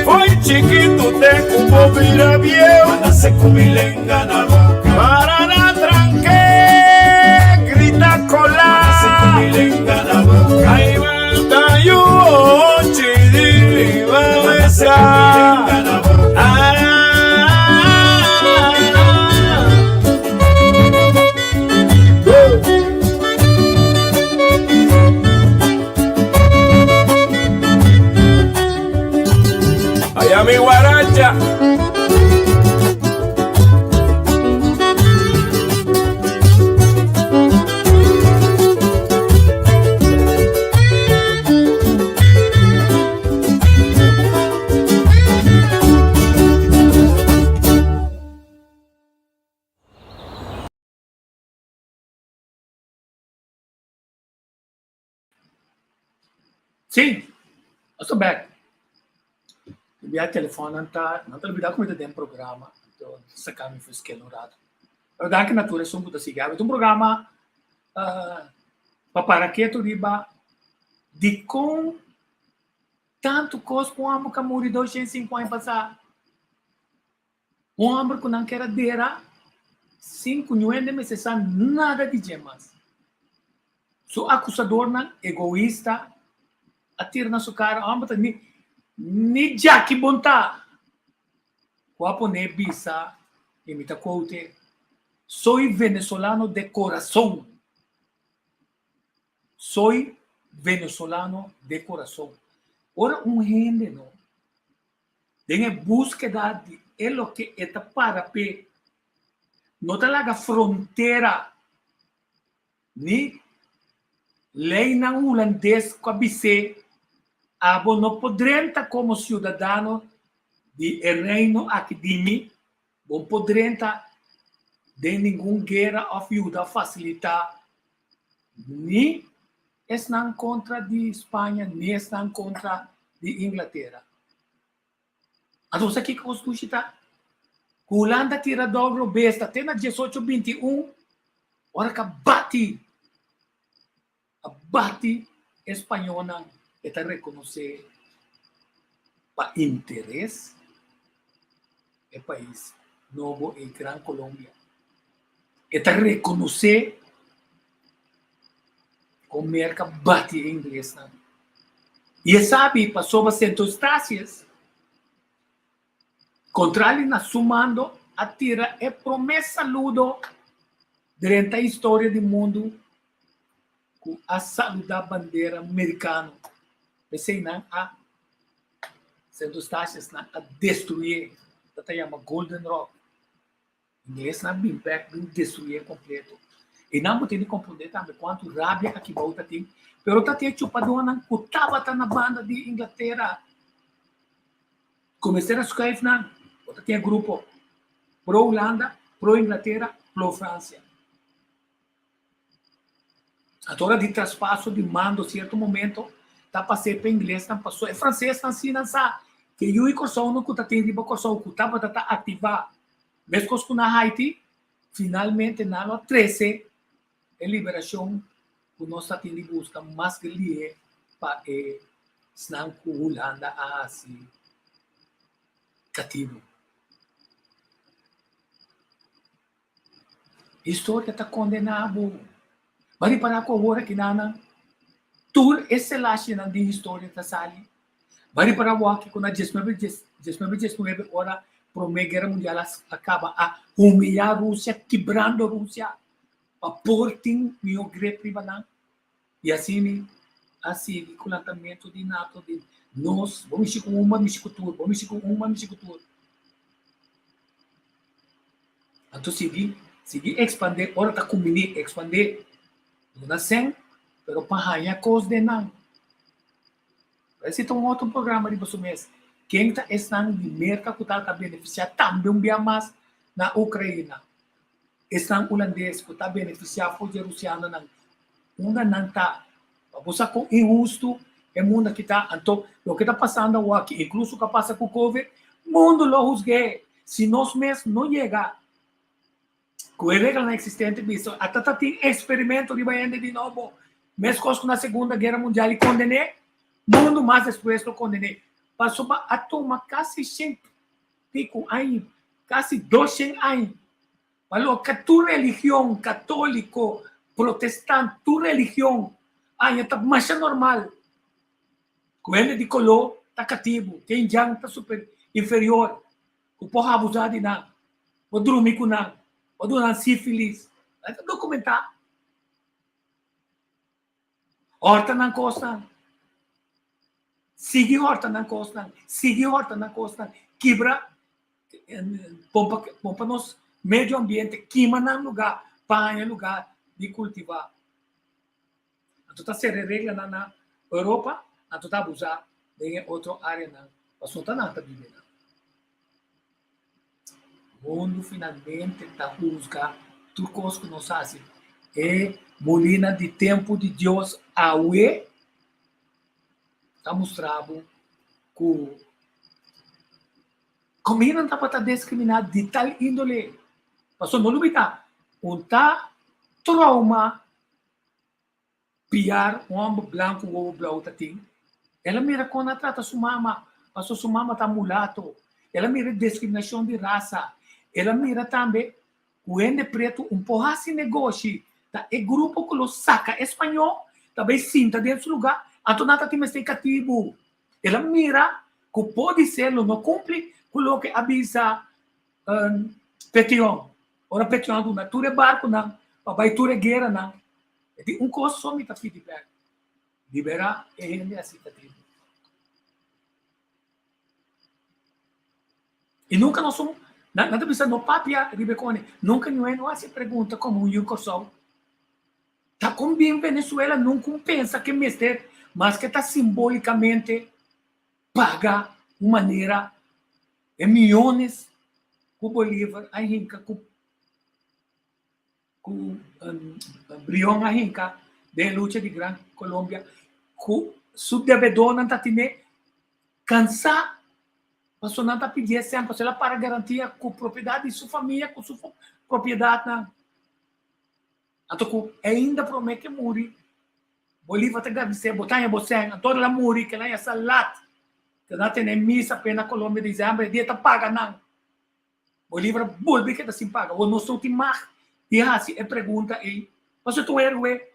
[SPEAKER 6] Foi chikitu te ku bo bira bieu. Para na tranke grita kola. Ai ta yu ochi di mi mameta. Allá mi guaracha.
[SPEAKER 2] Sí, nos ta bek. Mi bia telefonnan ta, nan ta olbida ku mi ta den programa, anto saka mi for skel un rato. Pero danki na tur esun ku ta sigui. Awe ta un programa pa para ketu riba dikon. Tantu kos ku un hòmber ku a muri 205 aña pasá. Un hòmber ku nan ker a dera sin ku niun hende mester sa nada di dje mas. Su akusadornan egoista a tira na su kara, Hòmber ta ni ni djaki bon ta! Ku a pon'é bisa, i mi ta quote, Soy venezolano de corazón. Soy venezolano de corazón. Ora un hende no den e búskeda di e loke e ta para p'e, no ta laga frontera ni leinan hulandes ku a bis'é abo no por drenta komo siudadano di e reino aki di mi, bo por drenta den ningun guera òf yuda fasilitá ni esnan kontra di Spaña ni esnan kontra di Inglatera. Anto sa kiko kos dushi ta? Ku Hulanda tira dòl robes ta te na diesocho binti un ora ku a bati a bati e spañolnan e ta rekonosé pa interes e pais nobo ei Gran Colombia. E ta rekonosé kon Merka bati e inglesnan. I e sabi pasobra Sint Eustatius, kontrali na su mando, a tira e promé saludo drenta historia di mundu ku a saludá bandera merikano. P'esei nan a Sint Eustatius nan a destruyé, ta ta yama Golden Rock. Inglesnan a bin bek bin destruyé kompleto. I nan bo tin di komprondé tambe kuantu rabia aki bou ta tin, pero ta tin e chupadónan ku tabata na banda di Inglatera ku mester a skuif nan. Bo ta tin e grupo pro Hulanda, pro Inglatera, pro Fransia. Anto ora di traspaso di mando sierto momento ta pas'é pa inglesnan paso e fransesnan si nan sa ke yu i Kòrsounan ku ta tin riba Kòrsou ku tabata ta aktivá meskos ku na Haiti finalmente nan lo a trese e liberashon ku nos ta tin di buska mas lihe pa e esnan ku Hulanda a hasi katibu. Historia ta kondená bo. Bo a ripará ku awor aki nan tur e selashinan di historia ta sali? Bo a ripará bo aki ku na diesnuebe diesnuebe diesnuebe ora Promé Guera Mundial a kaba a humiyá Rusia kibrando Rusia pa por tin mihó grip riba nan? I asina a sigui ku lantamentu di nato di nos, bo mishi ku un, bo mishi ku tur, bo mishi ku un, bo mishi ku tur. Anto sigui, sigui ekspandé ora ta kumbiní, ekspandé. Duna sèn, pero pa haña kos den nan. Esei ta un otro programa riba su mes. Ken ta esnan di Merka ku ta ta benefisiá tambe un bia mas na Ukraina? Esnan hulandes ku ta benefisiá for dje rusianonan, unda nan ta? Pa bo sa kon inhustu e mundu aki ta. Anto, loke ta pasando awor aki, inkluso ku a pasa ku covid, mundu lo husg'é si nos mes no yega ku e reglanan eksistente bisa. Ata ta tin eksperimento riba hende di nobo, meskos ku na Segunda Guera Mundial i kondené, mundu mas despues lo kondené. Pasobra a tuma kasi shen piku aña, kasi doshen aña, pa loke tur religion, katóliko, protestant, tur religion aña ta masha normal ku hende di koló ta katibu, ke indian ta super inferior, ku por abusá di nan, por drumi ku nan, por duna nan sífilis. Ta dokumentá. Hòrta nan kosnan. Sigui hòrta nan kosnan. Sigui hòrta nan kosnan. Kibra, pompa, pompa nos medio ambiente, kima nan lugá pa haña lugá di kultivá. Anto ta sera e reglanan na Europa, anto ta abusá den e otro áreanan pasobra ta nan ta biba einan. Mundu finalmente ta husga tur kos ku nos hasi. E mulina di tempu di Dios awe ta mustra bo ku kominan tabata diskriminá di tal índole. Pasobra no lubidá, un ta trouma Piar, un hòmber blanku wowo blou ta tin. El a mira kon a trata su mama, pasobra su mama ta mulato. El a mira diskriminashon di rasa. El a mira tambe ku hende pretu un por hasi negoshi. Ta e grupo ku lo saka e spañó ta bai sinta den su lugá, anto nan ta tin mester katibu. El a mira ku podisé lo no kumpli ku loke a bisa Petion. Ora Petion a duna tur e barkunan pa bai tur e gueranan, e di un kos so mi ta pidi bèk. Liberá e hende asi ta tribu. I nunka nos un, nan ta bisa no papia riba e kone, nunka niun hende no hasi e pregunta komo un yu Kòrsou. Ta kon bin Venezuela nunka un pensa ke mester maske ta simbolikamente paga un manera e miyones ku Bolivar a hinka ku ku Brion a hinka den e lucha di Gran Colombia ku su debedónan ta tine kansá pasobra nan ta pidié semper pasobra el a para garantia ku propiedat di su famia ku su propiedatnan. Anto ku ainda promé ke muri Bolívar ta gradisé bo ta haña bo sèn anto el a muri kel haña sa lat ke nan a tene misa p'e na Colombia disiember e dia ta paga nan. Bolívar a bolbe keda sin paga. Awor nos no tin mag di hasi e pregunta ei. Pasobra ta un héroe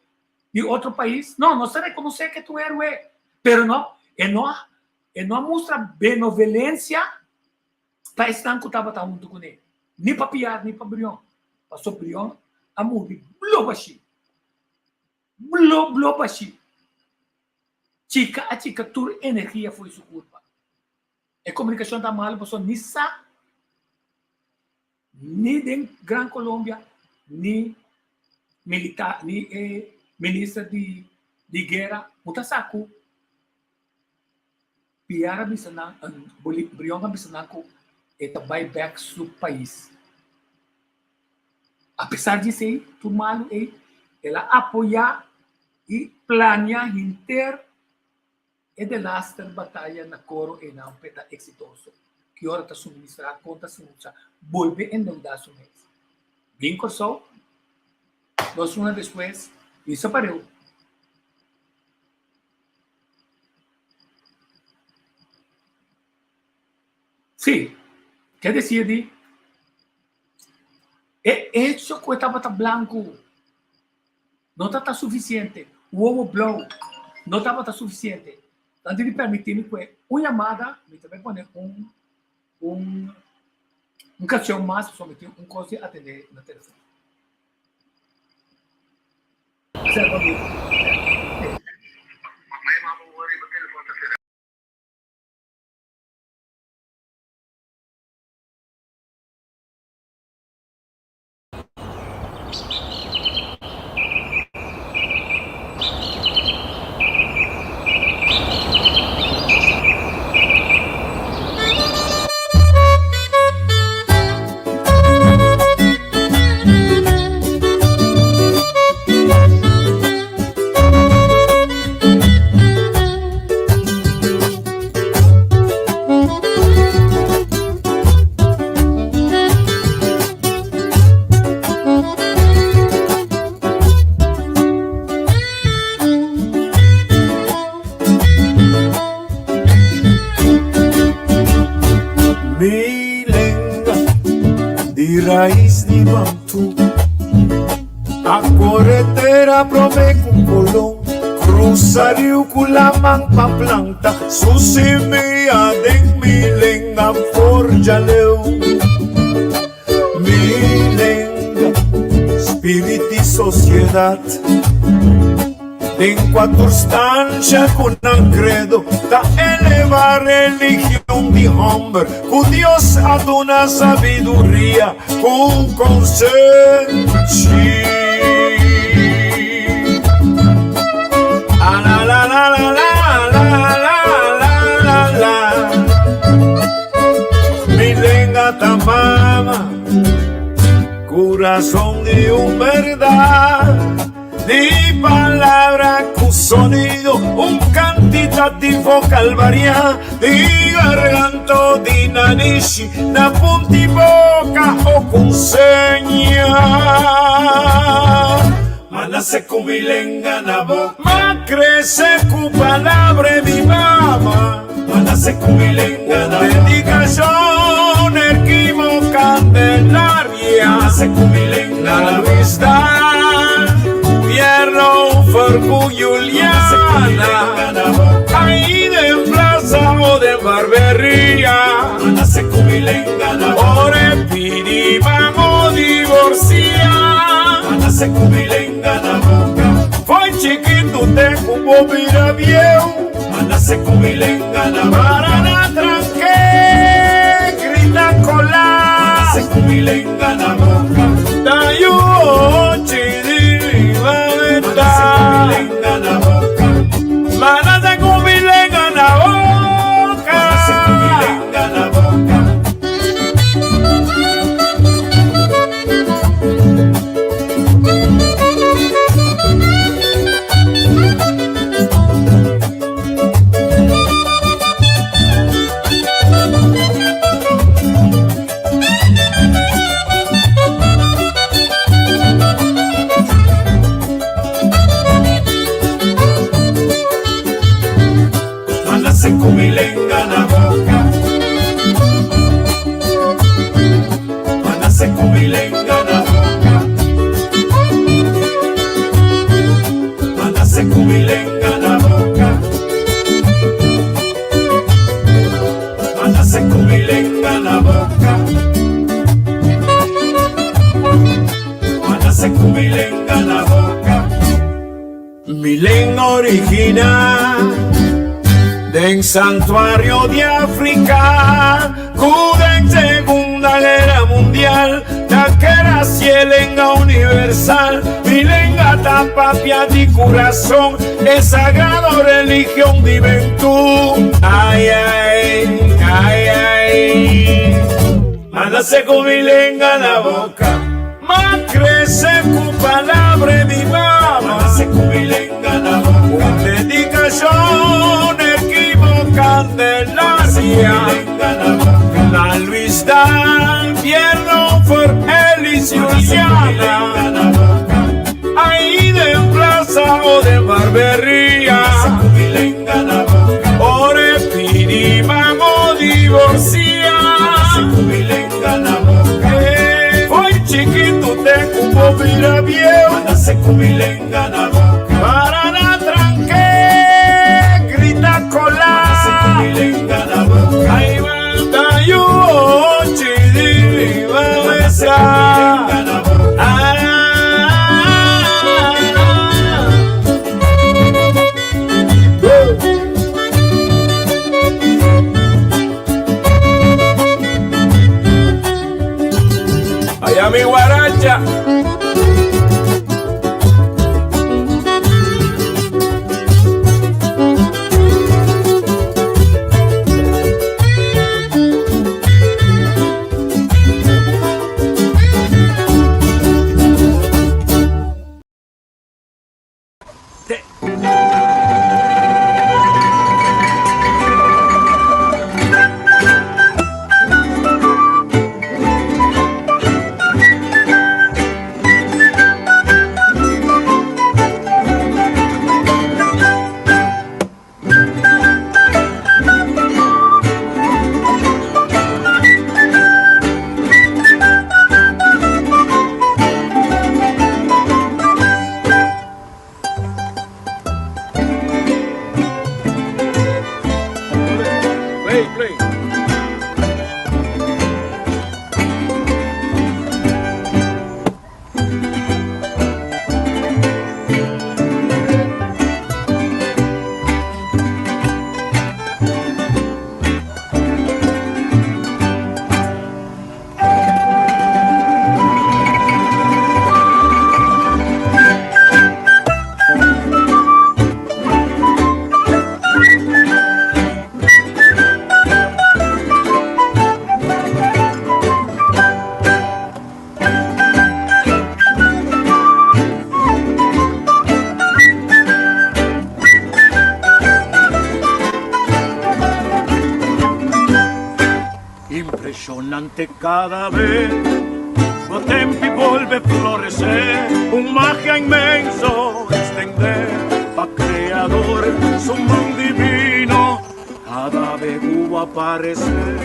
[SPEAKER 2] di otro pais? No, nos ta rekonosé ke ta un héroe. Pero no, e no a, e no a mustra benovelencia pa esnan ku tabata huntu kuné, ni pa Piar ni pa Brion. Pasobra Brion a muri blo bashí. Blo blo bashí. Chika a chika tur energia fo'i su kurpa. E komunikashon ta malu pasobra ni sa ni den Gran Colombia ni militar ni e minister di di guera no ta sa ku Piar a bisa nan Brion a bisa nan ku e ta bai bek su pais. Apesar di esei tur malu ei el a apoya i plania henter E delaster bataya na Coro einan p'e ta eksitoso. Ki ora ta suministrá kon ta sinusa bolbe endeudá su mes. Bin Kòrsou, dos luna despues, Lisa pareu. Sí, ke desir di e echo ku e tabata blanku. No ta ta sufisiente. Wowo blou no tabata sufisiente. Nan tin di permití mi kue un yamada, mi ta bai pone un un un kanshon mas pasobra mi tin un kos di atendé na telefòn.
[SPEAKER 6] Mi lenga di rais di Bantu A kore tera prome ku Kolon Krusa riu ku laman pa planta Su simia den mi lenga forja leu Mi lenga, spirit di sociedad Den cuatur stancia cu nan credo Ta eleva religion di homber Cu Dios a duna sabiduria cu consenshi A la la la la la la la la la la Mi lenga ta mama Corazón di un berdad Di palabra cu sonido Un cantitativo calvaria Di garganto di nanishi Na punti boca o con seña. nase ku mi lenga na boka. M'a krese ku palabra di mi mama. M'a nase ku mi lenga na boka. Dedikashon Erquimo Candelaria. M'a nase ku mi lenga na boka. Luis Dan, Pierno Fercu Juliana. Ahí den plaza o den barberia. M'a nase ku mi lenga na boka. Ora e pidi pa bo divorcia. M'a nase ku mi lenga na boka. Foi chikitu te ku bo bira bieu. M'a nase ku mi lenga na boka. Para na tranke grita kola. M'a nase ku mi lenga na boka. Ta yu ochi di mi mameta. M'a nase ku mi lenga na boka. M'a nase ku mi lenga na boka. M'a nase ku mi lenga na boka. M'a nase ku mi lenga na boka. M'a nase ku mi lenga na boka. M'a nase ku mi lenga na boka. M'a nase ku mi lenga na boka. M'a nase ku mi lenga na boka. Mi lenga original den santuario di Africa ku den Segunda Guera Mundial ta keda si e lenga universal. Mi lenga ta papia di curason e sagrado religion di Bentú. Ai ai, ai ai. M'a nase ku mi lenga na boka. M'a krese ku palabra di mi mama. M'a nase ku mi lenga na boka. Un dedikashon Erquimo Candelaria. Na Luis Dan, Pierno for Elis Juliana. Ahí den plaza o den barberia. Ora e pidi pa bo divorcia. Foi chikitu te ku bo bira bieu. Para na tranke grita kola. Ai ta yu ochi di mi mameta. Allá mi guaracha. Play, play.
[SPEAKER 7] Impresionante cada vez bo tempi.
[SPEAKER 6] bolbe floresé, un magia inmenso extendé, pa Creador su man divino, cada vez hubo aparecer.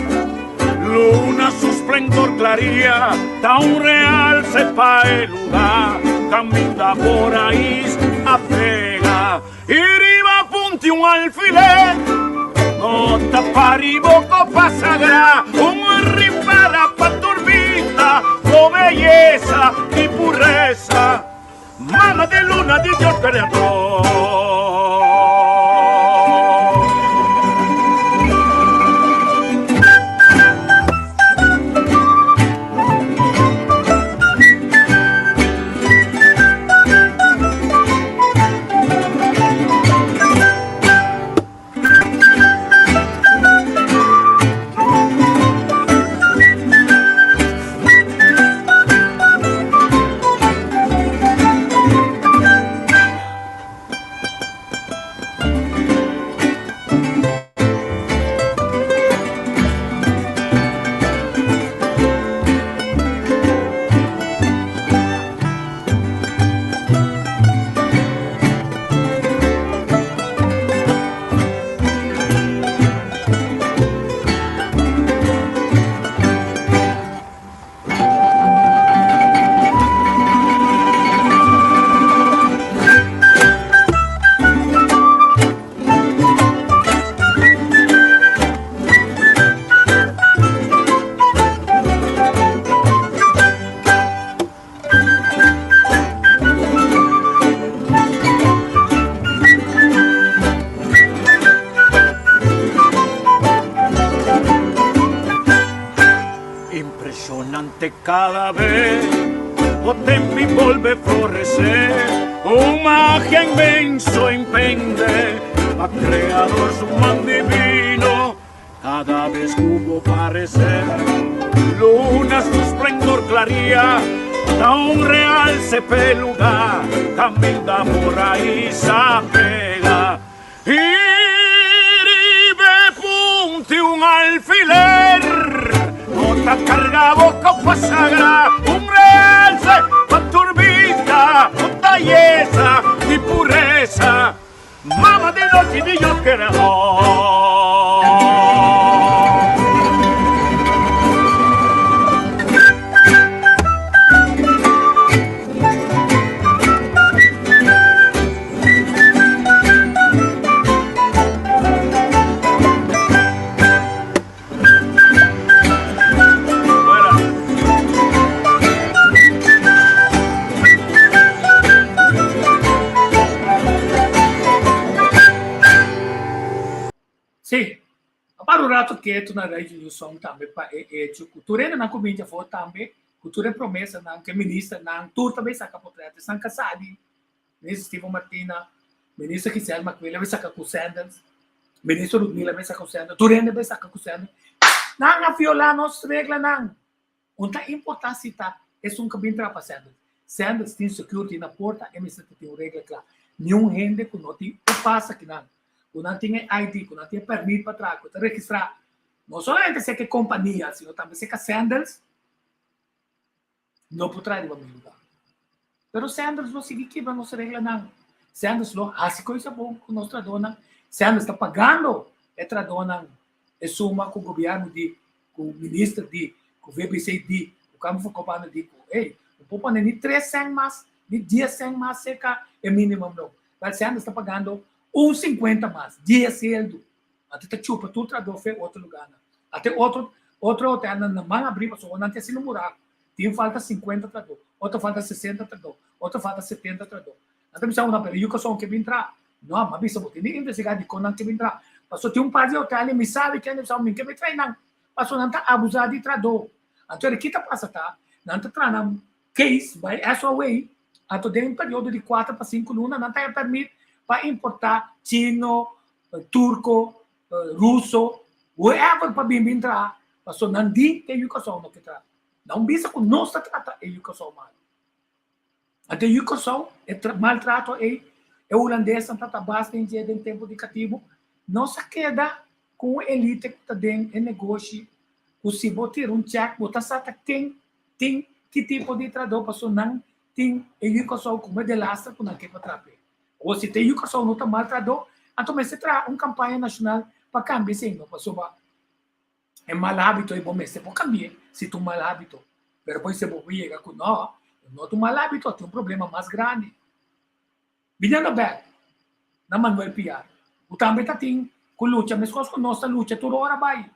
[SPEAKER 6] Luna su esplendor claría, ta un realce pa e lugar, caminda por ahí a pega, y riba punti un alfiler, no ta paribo copa sagrá, un ripara pa turbita, con belleza y pureza, mama de luna di Dios creador. Impresionante cada vez o tempi volve florecer, un magia inmenso impende, a creador su man divino, cada vez hubo parecer. Luna su esplendor claría, da un realce peluda, camina por ahí se pega. Iribe punti un alfiler, nota carga boca pasagra, un realce pa turbita, belleza y pureza, mama de los niños que
[SPEAKER 2] Sí, a para un rato ketu na Radio New Song tambe pa e hecho ku tur hende nan ku binti afó tambe, ku tur e promesanan ku e ministernan tur ta bay saka potret esnan kasá di Minister Steven Martina, Minister Giselle Macuil a bay saka ku Sanders, Minister Rudmila a bay saka ku Sanders, tur hende a bay saka ku Sanders. Nan a violá nos reglanan. Un ta importá si ta esun ku a bin traha pa Sanders. Sanders tin security na porta, e mester ta tin un regla kla. Niun hende ku no tin e pasa kinan, ku nan tin e ID, ku nan tin e permit pa traha, ku ta registrá, no solamente seka e kompania, sino tambe seka Sanders, no por traha riba mi lugar. Pero Sanders lo sigui kibra nos reglanan. Sanders lo hasi koisa bon ku nos trahadónan. Sanders ta pagando e trahadónan e suma ku gobièrnu di, ku minister di, ku VBC di, ku Kamer van Koophandel di, ku ey, no por pone ni tres sèn mas, ni dies sèn mas serka e minimumloon. Wèl Sanders ta pagando un sinkuenta mas, dies seldu. Ate ta chupa tur trahadó fe otro lugarnan. Ate otro otro hotelnan na man abrí pasobra nan ta haciendo buraco. Tin falta sinkuenta trahadó, otro falta sesenta trahadó, otro falta setenta trahadó. Nan ta bisa una pero yu kosón ke bin traha. No, m'a bisa bo tin di investigá dikon nan ke bin traha. Pasobra tin un par di hotel i mi sabi ken ta bisa mi ke bin traha nan pasobra nan ta abusá di trahadó. Anto e ki ta pasa ta nan ta traha nan case bai SOA anto den un periodo di kuater pa sinku luna nan ta haña permit pa importá chino, turco, ruso, whoever pa bin bin traha, paso nan di ke yu Kòrsou no ke traha. Nan bisa ku nos ta trata e yu Kòrsou malu. Anto e yu Kòrsou, e maltrato ei, e hulandesnan ta ta bas den dje den tempu di katibu, nos a keda ku un elite ku ta den e negoshi ku si bo tira un chèk bo ta sa ta ken tin. ki tipo di trahadó paso nan tin e yu Kòrsou komo e delaster ku nan ke pa traha p'e. Awor si te yu Kòrsou no ta mal trahadó, anto mester traha un kampaña nashonal pa kambia esei no pasobra e mal hábito ei bo mester por kambi'é si ta un mal hábito. Pero por esei bo por yega ku no, no ta un mal hábito, tin un problema mas grandi. Biniendo bek na Manuel Piar, ku tambe ta tin ku lucha meskos ku nos ta lucha tur ora bai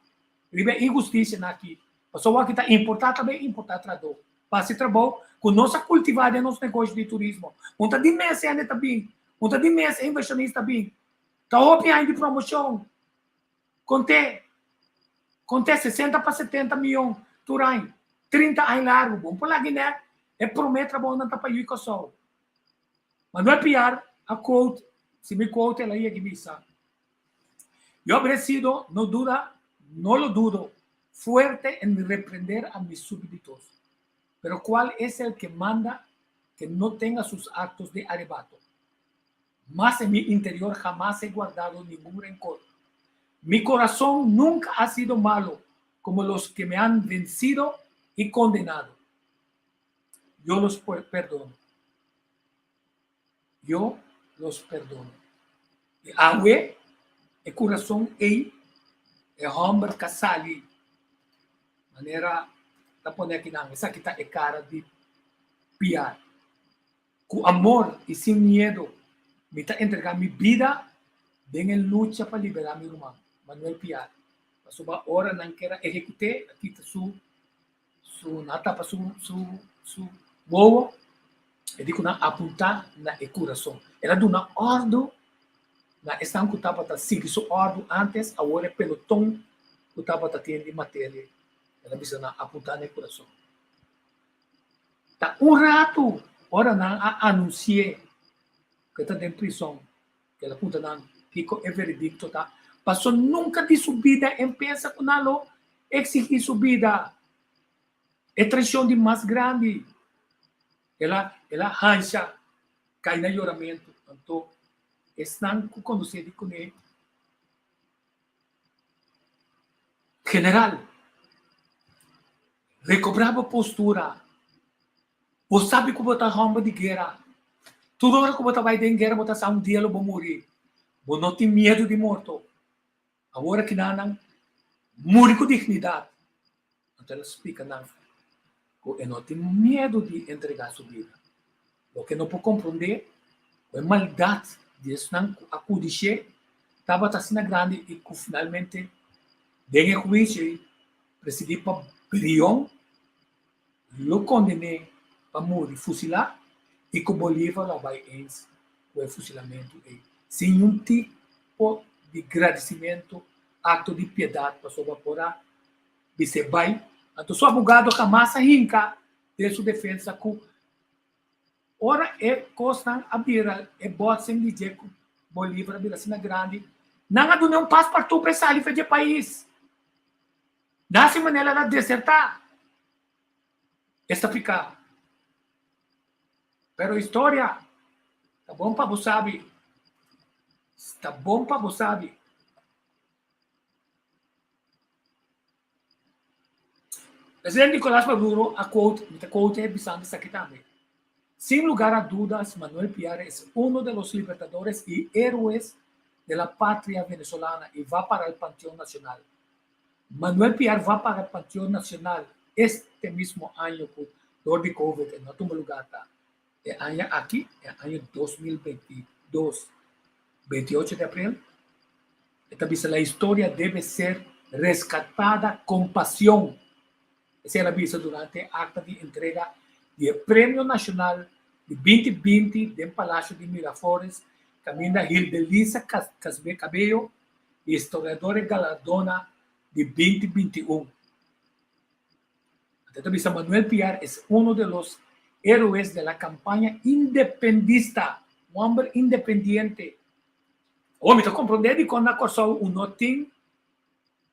[SPEAKER 2] riba e inhustisianan aki, pasobra wak ta importá ta bai importá trahadó pa hasi trabou ku nos a kultivá den nos negoshi di turismo. Un ta di mes hende ta bin, un ta di mes e invershonista bin, ta hopi aña di promoshon. Kont'é, kont'é 60 pa 70 mion tur aña, 30 aña largu, bon por laga nèt e promé trabounan ta pa yu Kòrsou. Manuel Piar a quote, si mi quote el a yega bisa, Yo habré sido, no duda, no lo dudo, fuerte en reprender a mis súbditos, pero cuál es el que manda que no tenga sus actos de arrebato? Mas en mi interior jamás he guardado ningún rencor. Mi corazón nunca ha sido malo como los que me han vencido y condenado. Yo los perdono. Yo los perdono. I awe e kurason ei, e hòmber ka sali manera ta pone akinan. Esaki ta e kara di Piar. Ku amor i sin miedu mi ta entregá mi bida den e lucha pa liberá mi ruman, Manuel Piar. Pasobra ora nan ker a ehekut'é, a kita su su nan a tapa su su su wowo, e di ku nan apuntá na e kurason. El a duna òrdu na esnan ku tabata sigui su òrdu ántes, awor e peloton ku tabata tin di materia, el a bisa nan apuntá na e kurason. Ta un ratu ora nan a anunsi'é ku e ta den prison, el a puntra nan kiko e veredikto ta. Paso nunka di su bida en pensa ku nan lo eksigí su bida. E traishon di mas grandi. El a el a hansha kai na yoramentu. Anto esnan ku konosé di kuné General, recobrá bo postura. Bo sabi ku bo ta hòmber di guera. Tur ora ku bo ta bai den guera bo ta sa un dia lo bo muri. Bo no tin miedu di morto. Awor akinanan muri ku dignidat. Anto el a splika nan ku e no tin miedu di entregá su bida. Loke no por komprondé ku e maldat di esnan ku a kudish'é tabata asina grandi i ku finalmente den e huisio ei presidí pa Brion lo konden'é pa muri fusilá i ku Bolívar lo a bai eens ku e fusilamentu ei sin niun tipo di gradisimentu, akto di piedat pasobra por a bis'é bai. Anto su abogado hamas a hinka den su defensa ku Ora e kosnan a bira, e botsing di dje ku Bolívar a bira asina grandi, nan a dun'é un paspartu pa e sali for dje pais. Na si manera el a desertá. Esta piká. Pero historia ta bon pa bo sabi. Ta bon pa bo sabi. Presidente Nicolás Maduro a quote, mi ta quote bisando esaki tambe, Sin lugar a dudas, Manuel Piar es uno de los libertadores y héroes de la patria venezolana y va para el Panteón Nacional. Manuel Piar va para el Panteón Nacional este mismo año cu door di Covid e no a tuma lugar ta e aña aki, e aña 2022, 28 di april. E ta bisa la historia debe ser rescatada con pasion. Esei el a bisa durante e acta di entrega di e Premio Nacional di 2020 den Palacio di Miraflores, caminda Hildelisa Cabello, historiador e galardona di 2021. E ta bisa Manuel Piar es uno de los héroes de la campaña independista, un homber independiente. Awor mi ta komprondé dikon na Kòrsou un no tin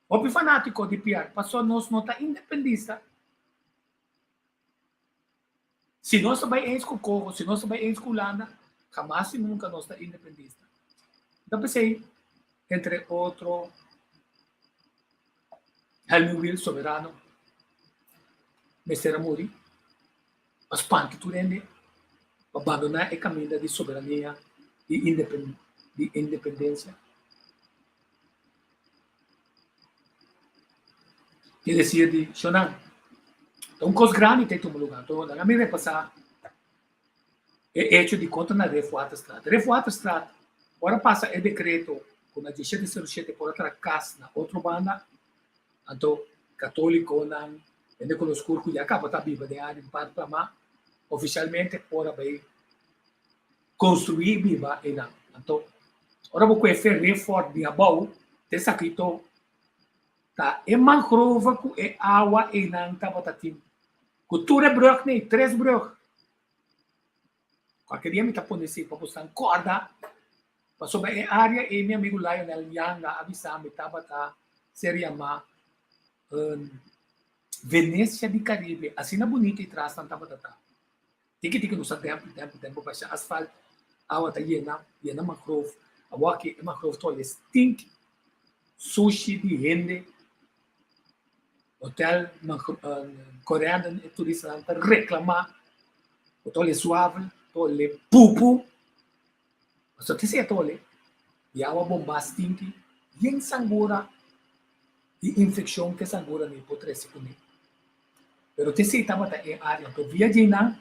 [SPEAKER 2] hopi fanátiko di Piar, pasobra nos no ta independista. Si nos ta bai eens ku Congo, si nos ta bai eens ku Hulanda, hamas i nunka nos ta independista. Ta p'esei, entre otro, Helmin Wiel, soberano, mester a muri. Pa spanta tur hende pa bandoná e kaminda di soberania i di independensia. Ke desir di Shonan, ta un kos grandi ta e tuma lugá. Anto laga mi repasá e echo di konta na Ref Waterstraat. Ref Waterstraat, ora pasa e dekreto ku na diesshete sero shete por a traha kas na otro banda, Anto katólikonan, hende ku nos kur ku ya kaba ta biba den área di Park Plamá, ofishalmente por a bai konstruí i biba einan. Anto ora bo kue feré fòrt bin abou, te esaki to ta e mangrove ku e awa einan tabata tin, ku tur e brùg nei, tres brùg. Kualke dia mi ta pone esei pa boso kòrda, pasobra e área ei mi amigu Lionel Yanga a bisa mi tabata ser yamá Venecia di Caribe, asina bunita e trasnan tabata ta. Tiki tiki nos a dèmp dèmp dèmp basha asfalt, awa ta yena, yena mangrove, awor aki e mangrove ta oye stink sushi di hende. Hotel Corendon e turistanan ta reclama cu ta ole suave, ta ole pupu, pasobra ta esei ta ole y awa bomba stinki yen sangura y infeccion cu e sangura ni por trece cune. Pero ta esei tabata e area. Anto via djeinan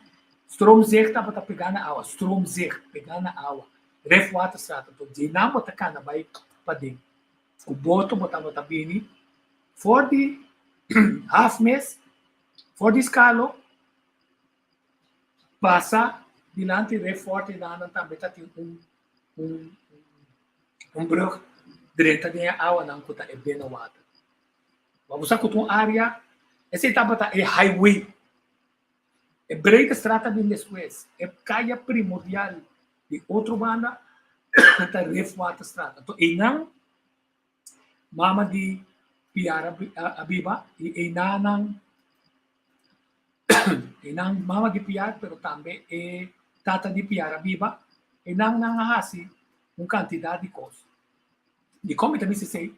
[SPEAKER 2] Stroomzicht tabata pega na awa, Stroomzicht pega na awa, Refwaterstraat, anto djeinan bo ta cana bay paden. Ku boto bo tabata bini for di haf mes, for di Skalo, pasa dilanti Ref Forte nan tambe ta tin un un un brug drenta den e awanan ku ta e binnenwater. Bo a sa ku ta un área, esei tabata e highway. E Breedestraat ta bin despues. E kaya primordial di otro banda ta Rifwaterstraat. Anto einan mama di Piar a biba i einanan einan mama di Piar pero tambe e tata di Piar a biba. Einan nan a hasi un kantidat di kos. Dikon mi ta bisa esei?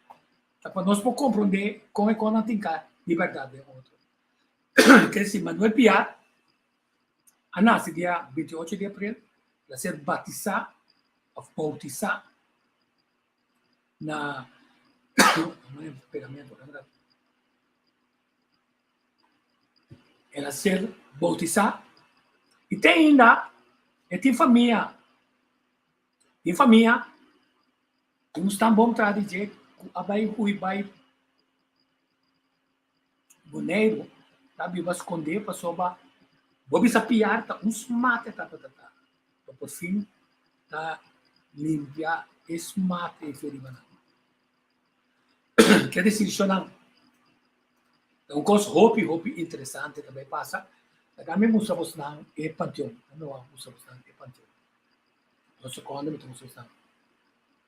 [SPEAKER 2] Ta pa nos por komprondé kon e kosnan tin ka di bèrdat den otro. Ke si Manuel Piar a nase dia 28 di april, el a ser batisá òf boutisá na el a ser boutisá i te ainda e tin famia, tin famia ku un stan bon tras di dje ku a bai hui bai Boneiru ta biba skondé pasobra bo bisa piar ta un smate tabata ta. Pa por fin ta limpia e smate ei for riba nan. Ke desishonnan ta un kos hopi hopi interesante ta bai pasa. Laga mi mustra bosnan e panteon. Laga mi wak mustra bosnan e panteon. Un sekondo mi ta mustra bosnan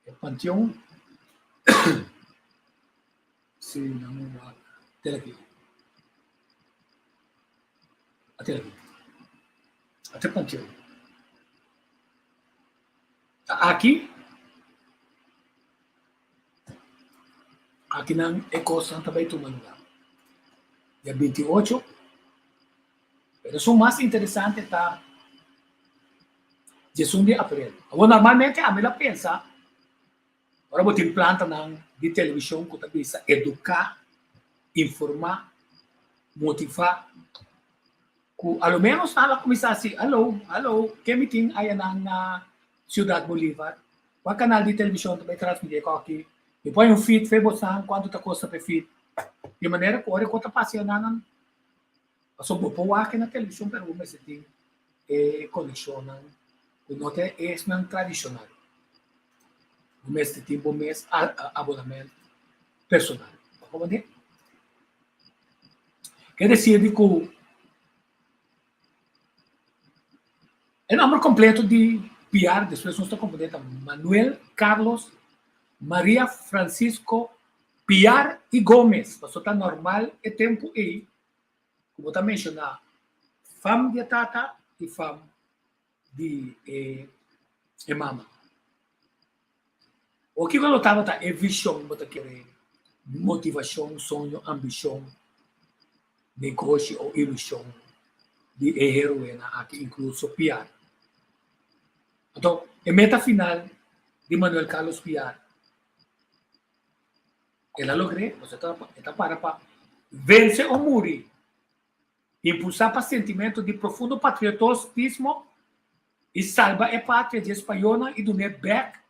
[SPEAKER 2] e panteon. Sí, nan un wak. Tel aki. Atel aki. Até panteon. Ta aki. Aki nan e kosnan ta bai tuma lugar. Dia 28. Pero esun mas interesante ta diesun di aprel. Awor normalmente ami la pensa Ora bo tin plantanan di televishon ku ta bisa eduká, informá, motivá, ku a lo ménos nan a kuminsá hasi, Alo, alo, ke mi tin ayanan na Siudat Bolívar? Kua kanal di televishon ta bai transmití e kòki? Mi poi un feed fe bosan kuantu ta kosta pa e feed. Di manera ku ora ku ta pasa ayanan, pasobra bo por wak na televishon pero bo mester tin e konekshonnan ku no ta esnan tradishonal. Bo mester tin bo mes abonament personal. Bo comprende? Ke desir di ku e nomber kompleto di Piar, despues nos ta comprende, ta Manuel Carlos Maria Francisco Piar y Gomez. Pasobra ta normal e tempu ei ku bo ta menshoná fam di e tata i fam di e e mama. O kiko lo tabata e vishon bo ta kere, motivashon, soño, ambishon, negoshi o ilushon? di e heroenan aki, inkluso Piar. Anto, e meta final di Manuel Carlos Piar, el a logr'é, pasobra e ta para pa vense o muri, impulsá pa sentimentu di profundo patriotismo i salba e patria di e spañolnan i dun'é bèk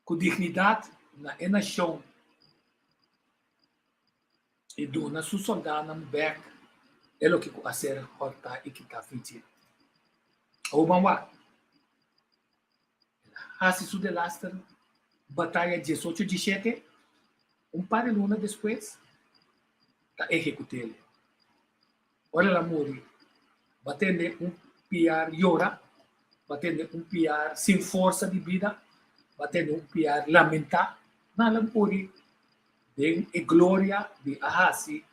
[SPEAKER 2] ku dignidat na e nashon i duna su sòldánan bèk e loke ku a ser hòrtá i kitá fin dje. Awor ban wak. El a hasi su delaster bataya diesocho dishete, un par di luna despues ta ehekut'el. Ora el a muri, bo a tende un piar yora, bo a tende un piar sin forsa di bida, bo a tende un piar lamentá. No, el a muri den e gloria di a hasi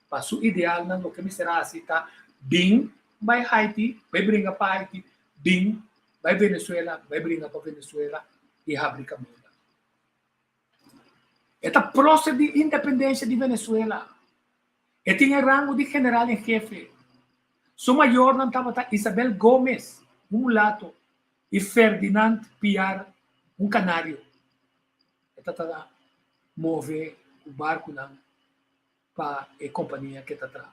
[SPEAKER 2] pa su idealnan. Loke mester a hasi ta bin bai Haiti, bai bringa pa Haiti, bin bai Venezuela, bai bringa pa Venezuela i habri kaminda. E ta próser di independensia di Venezuela. E tin e rango di general en hefe. Su mayornan tabata Isabel Gómez, un mulato, i Ferdinand Piar, un kanario. E tata move ku barkunan pa e kompania ku e ta traha.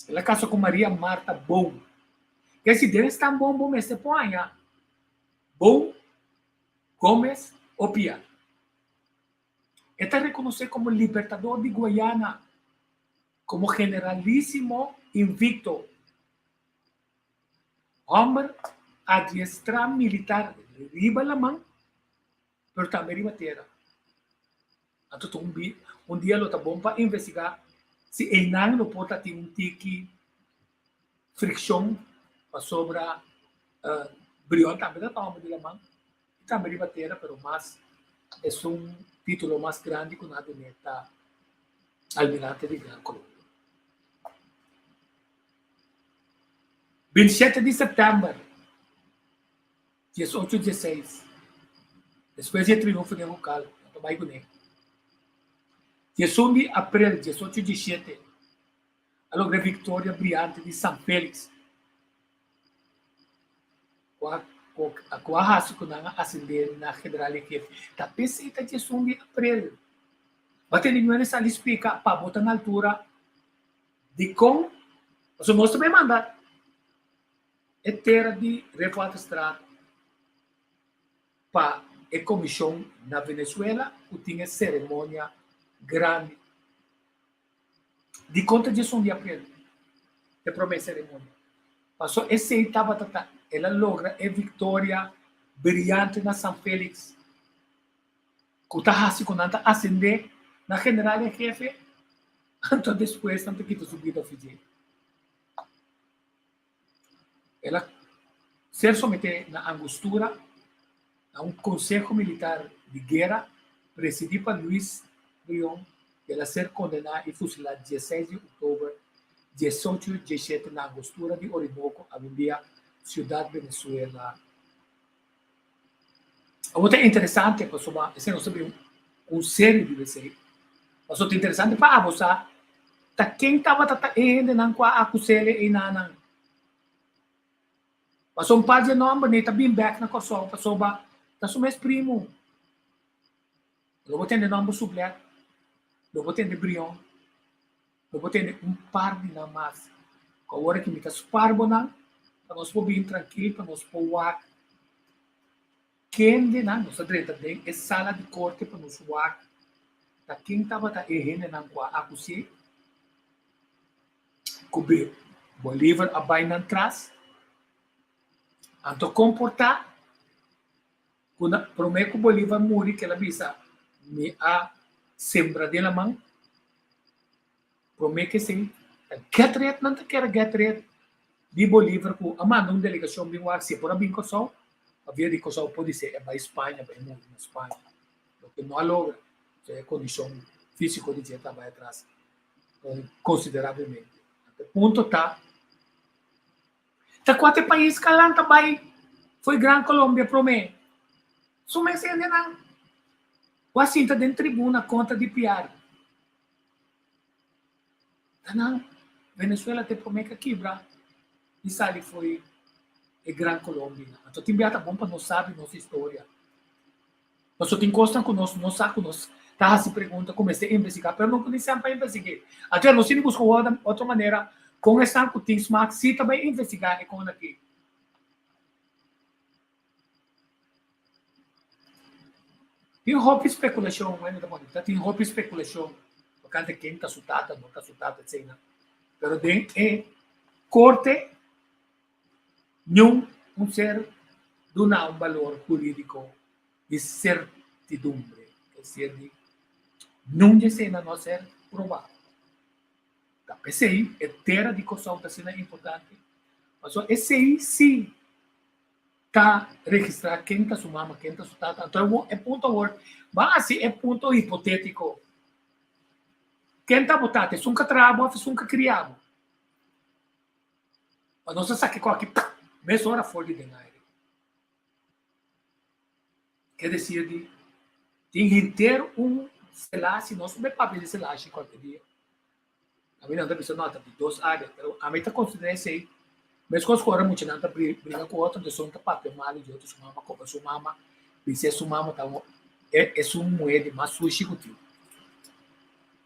[SPEAKER 2] El a kasa ku Maria Marta Boom. Ke si den stan bon bo mester por haña Boom, Gómez o Piar. E ta rekonosé komo libertador di Guayana, komo generalísimo invicto, hòmber adiestrá militar riba laman, pero tambe riba tera. Anto ta un un dia lo ta bon pa investigá si einan lo por ta tin un tiki frikshon pasobra Brion tambe ta hòmber di laman. I tambe riba tera, pero mas esun título mas grandi ku nan a dun'é ta Almirante di Gran Colombia. Bintishete di sèptèmber diesocho dieseis, despues di e triunfo den Hucal, nan ta bai kuné. Diesun di aprel diesocho dieshete, a logra e viktoria briante di San Félix. Ku a hasi ku nan a asendé na general en hefe. Ta p'esei ta diesun di aprel. Bo tende mi wende sali splika pa bo ta na altura dikon pasobra nos ta bai manda e tera di Revueltastraat pa e komishon na Venezuela ku tin e seremonia grandi. Dikon ta djesun di aprel e promé seremonia? Paso esei tabata ta el a logra e viktoria briante na San Felix, ku ta hasi ku nan ta asendé na general en hefe, anto despues nan ta kita su bida for dje. El a ser someté na Angostura na un konseho militar di guera presidí pa Luis Brion i el a ser kondená i fusilá dieseis di oktober diesocho dieshete na Angostura di Orinoco, awendia Ciudad Venezuela. Awor ta interesante pasobra esei nos ta bin un serie di esei. Pasobra ta interesante pa abo sa ta ken tabata ta e hendenan ku a akus'é einanan. Pasobra un par di e nòmber nei ta bin bèk na Kòrsou pasobra ta su mes primu. Lo bo tende nòmber Sublèt, lo bo tende Brion, lo bo tende un par di nan mas. Ku awor aki mi ta spar bo nan pa nos por bin trankil, pa nos por wak kende nan. Nos ta drenta den e sala di korte pa nos wak ta ken tabata e hendenan ku a akus'é ku Bolívar a bai nan tras. Anto komportá ku na promé ku Bolívar muri kel a bisa, Mi a sembra den laman. Promé ku esei ta get red nan ta kere get red di Bolívar ku a manda un delegashon bin wak si e por a bin Kòrsou, pabia di Kòrsou podisé e bai Spaña bai muri na Spaña, loke no a logra, pasobra e kondishon físiko di dje ta bai atras konsiderablemente. E punto ta. Ta kua te pais kalan ta bai foi Gran Colombia prome? Su mes hendenan ku a sinta den tribuna kontra di Piar. Ta nan. Venezuela ta e promé ku a kibra i sali fo'i e Gran Colombia. Anto tin bia ta bon pa nos sabi nos historia. Pasobra tin kosnan ku nos no sa ku nos ta hasi pregunta ku mester investigá, pero no ku ni semper a investig'é. Anto nos tin di buska un otro manera kon esnan ku tin smak si ta bai investigá e kon aki. Tin hopi spekulashon, bueno ta bonita, tin hopi spekulashon tokante ken ta su tata, no ta su tata, etcetera. Pero den e korte niun un ser duna un balor hurídiko di sertidumbre, es decir di niun di esena no a ser probá. Ta p'esei e tera di Kòrsou ta asina importante, pasobra esei si ta registrá ken ta su mama, ken ta su tata. Anto e punto awor, ban hasi e punto hipotétiko, ken ta bo tata? Esun ka traha bo òf esun ka kria bo? Pa nos a saka e kòki mesora for di den aire. Ke desir di tin henter un selashi, nos no papia di selashi kualke dia. Ami nan ta bisa no, ta di dos área, pero ami ta konsiderá esei meskos ku ora muchanan ta bringa ku otro, esun ta papia malu di otro, su mama koba su mama, bis'é su mama ta un esun muhé di mas sushi ku tin.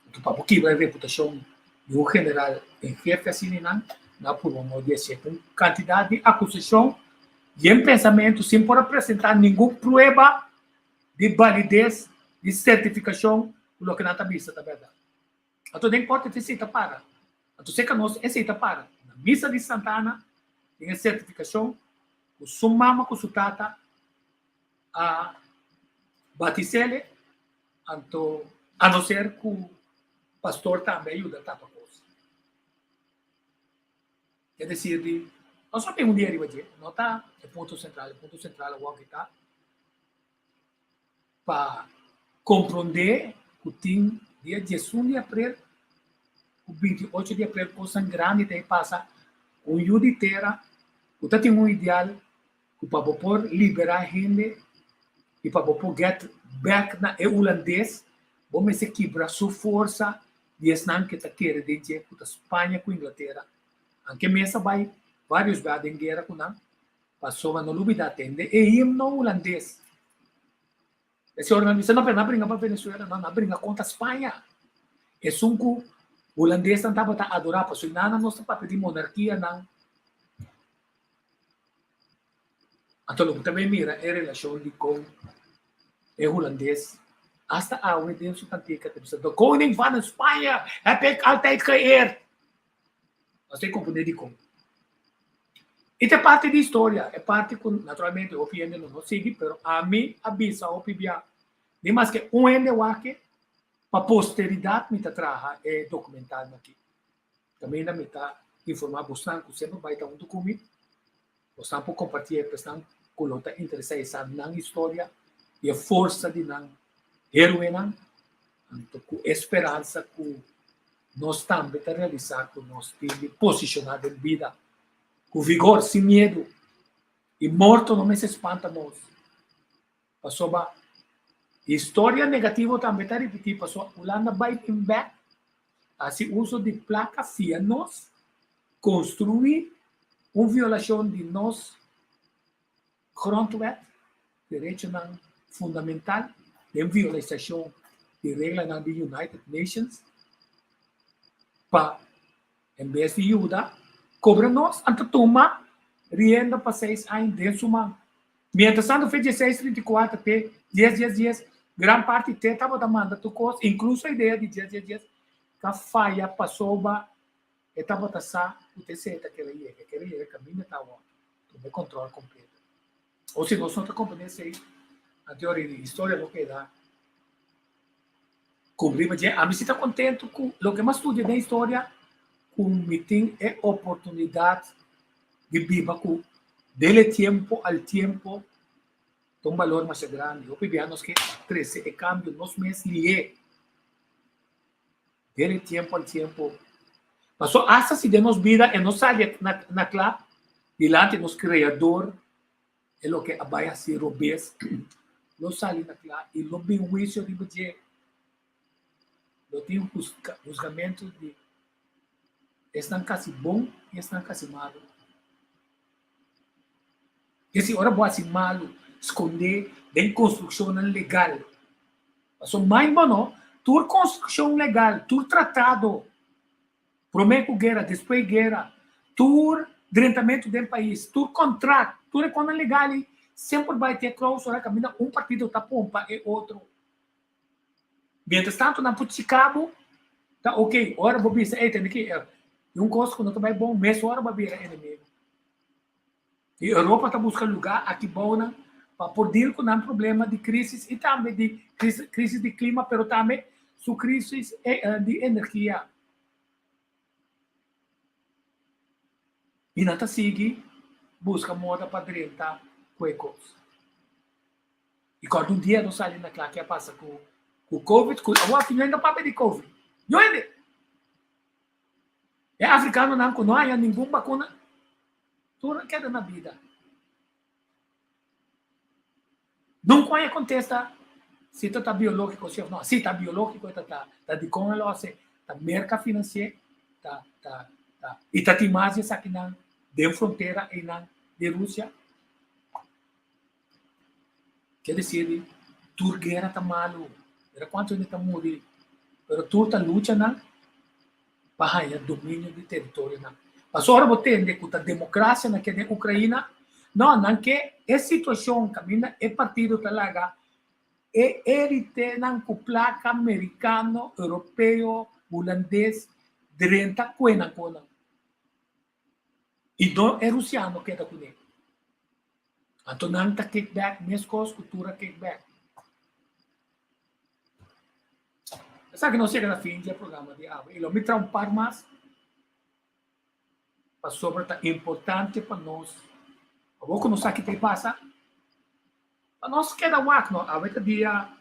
[SPEAKER 2] Anto pa bo kibra e reputashon di un general en hefe asina nan, nan a purba modo di hasié ku un kantidat di akusashon Yen pensamentu sin por a presentá ningun prueba di balides di sertifikashon ku loke nan ta bisa ta bèrdat. Anto den korte esei ta para. Anto serka nos esei ta para. Na misa di Santa Ana tin e sertifikashon ku su mama ku su tata a batis'ele, anto a no ser ku pastor tambe a yuda tapa kos. Es decir di nos no tin un dia riba dje, no ta e punto central, e punto central awor ki ta pa comprende cu tin dia diesun di april cu 28 di april cosnan grandi ta pasa cu un yu di tera cu ta tin un ideal cu pa bo por libera hende y pa bo por get back na e hulandes bo mester kibra su forsa di esnan ke ta kere den dje ku ta Spaña ku Inglatera. Anke mes a bai vários bia den guera ku nan, pasobra no lubidá tende e himno hulandes. E señornan bisa, no, pero nan a bringa pa Venezuela, no, nan a bringa kontra Spaña. Esun ku hulandesnan tabata adorá, pasobra nan nos ta papia di monarkianan. Anto lo bo ta bay mira e relacion di con e Hulandes hasta awe den su cantica ta bisa, De koning van Spanje heb ik altijd geëerd. Nos ta comprende dicon. Y ta parti di historia, e parti cu naturalmente hopi hende no no sigui, pero ami a bisa hopi bia, ni maske un hende wak pa posteridad mi ta traha e documental aki. Caminda mi ta informa bosnan cu semper bay ta hunto cu mi. Bosnan por comparti e pesnan cu lo ta interesa e sa nan historia y e forsa di nan heroenan. Anto cu e speransa cu nos tambe ta realisa cu nos tin di posiciona den bida cu vigor, sin miedo y morto no mester spanta nos. Pasobra historia negativo tambe ta ripití pasobra Hulanda bai bin bèk hasi uso di plaka fia nos konstruí un violashon di nos grondwet, derechonan fundamental den violashon di reglanan di United Nations pa En bes di yuda, kobra nos, anto tuma rienda pa seis aña den su man. Mientras tanto, fe dieseis trinta i kuater te dies dies dies, gran parti te tabata manda tur kos, inkluso idea di dies dies dies, ta faya pasobra e tabata sa ku te esei ta kere yega, e kere yega kaminda ta awor, tuma e kontrol kompleto. O si nos no ta komprende esei, anto ora di historia lo keda Ku riba dje, ami si ta kontentu ku loke mi a studia den historia, ku mi tin e oportunidat di biba ku dele tiempo al tiempo ta un balor masha grandi. Hopi bia nos ke trese e kambio nos mes lié. Dele tiempo al tiempo. Paso asta si den nos bida e no sali na kla dilanti nos Kreador E loke a bai hasi robes lo sali na kla i lo bin huisio riba dje. Lo tin husgamentu di Esnan kasi bon i esnan kasi malu. I si ora bo hasi malu, skondé den konstrukshonnan legal. Pasobra mai bo no, tur konstrukshon legal, tur tratado, promé ku guera, despues guera, tur drentamentu den pais, tur kontrakt, tur e kosnan legal ei semper bai tin e klausula kaminda un partido ta pompa e otro. Mientras tanto nan por chica bo, ta ok. Ora bo bisa, ey, tende ki, e un cos cu no ta bay bon, mes ora bo a bira enemigo. Y Europa ta busca lugar aki bou nan pa por deal cu nan problema di crisis y tambe di crisis di clima, pero tambe su crisis di energia. Y nan ta sigui busca moda pa drenta cu e cos. I kòrda un dia nos sali na kla ke a pasa ku ku covid ku awor aki no hende a papia di covid. No hende! E afrikanonan ku no haña ningun bakuna tur a keda na bida. Nunka haña kontesta si ta ta biológiko si òf no. Si ta biológiko e ta ta ta dikon e lo hasi ta Merka finansi'é ta ta ta i ta tin mas di esakinan den frontera einan di Rusia. Ke desir di tur guera ta malu, mira kuantu hende ta muri, pero tur ta lucha nan pa haña dominio di teritorionan. Pasobra ora bo tende ku ta demokrasia nan ke den Ukraina, no, nan ke e situashon kaminda e partido ta laga e elitenan ku plaka merikano, europeo, hulandes drenta kue nan konan. I no e rusiano keda kuné. Anto nan ta kick back meskos ku tur a kick back. Esaki nos yega na fin di e programa di awe. I lo mi traha un par mas pasobra ta importante pa nos, awor ku nos sa ki ta pasa, pa nos keda wak no. Awe ta dia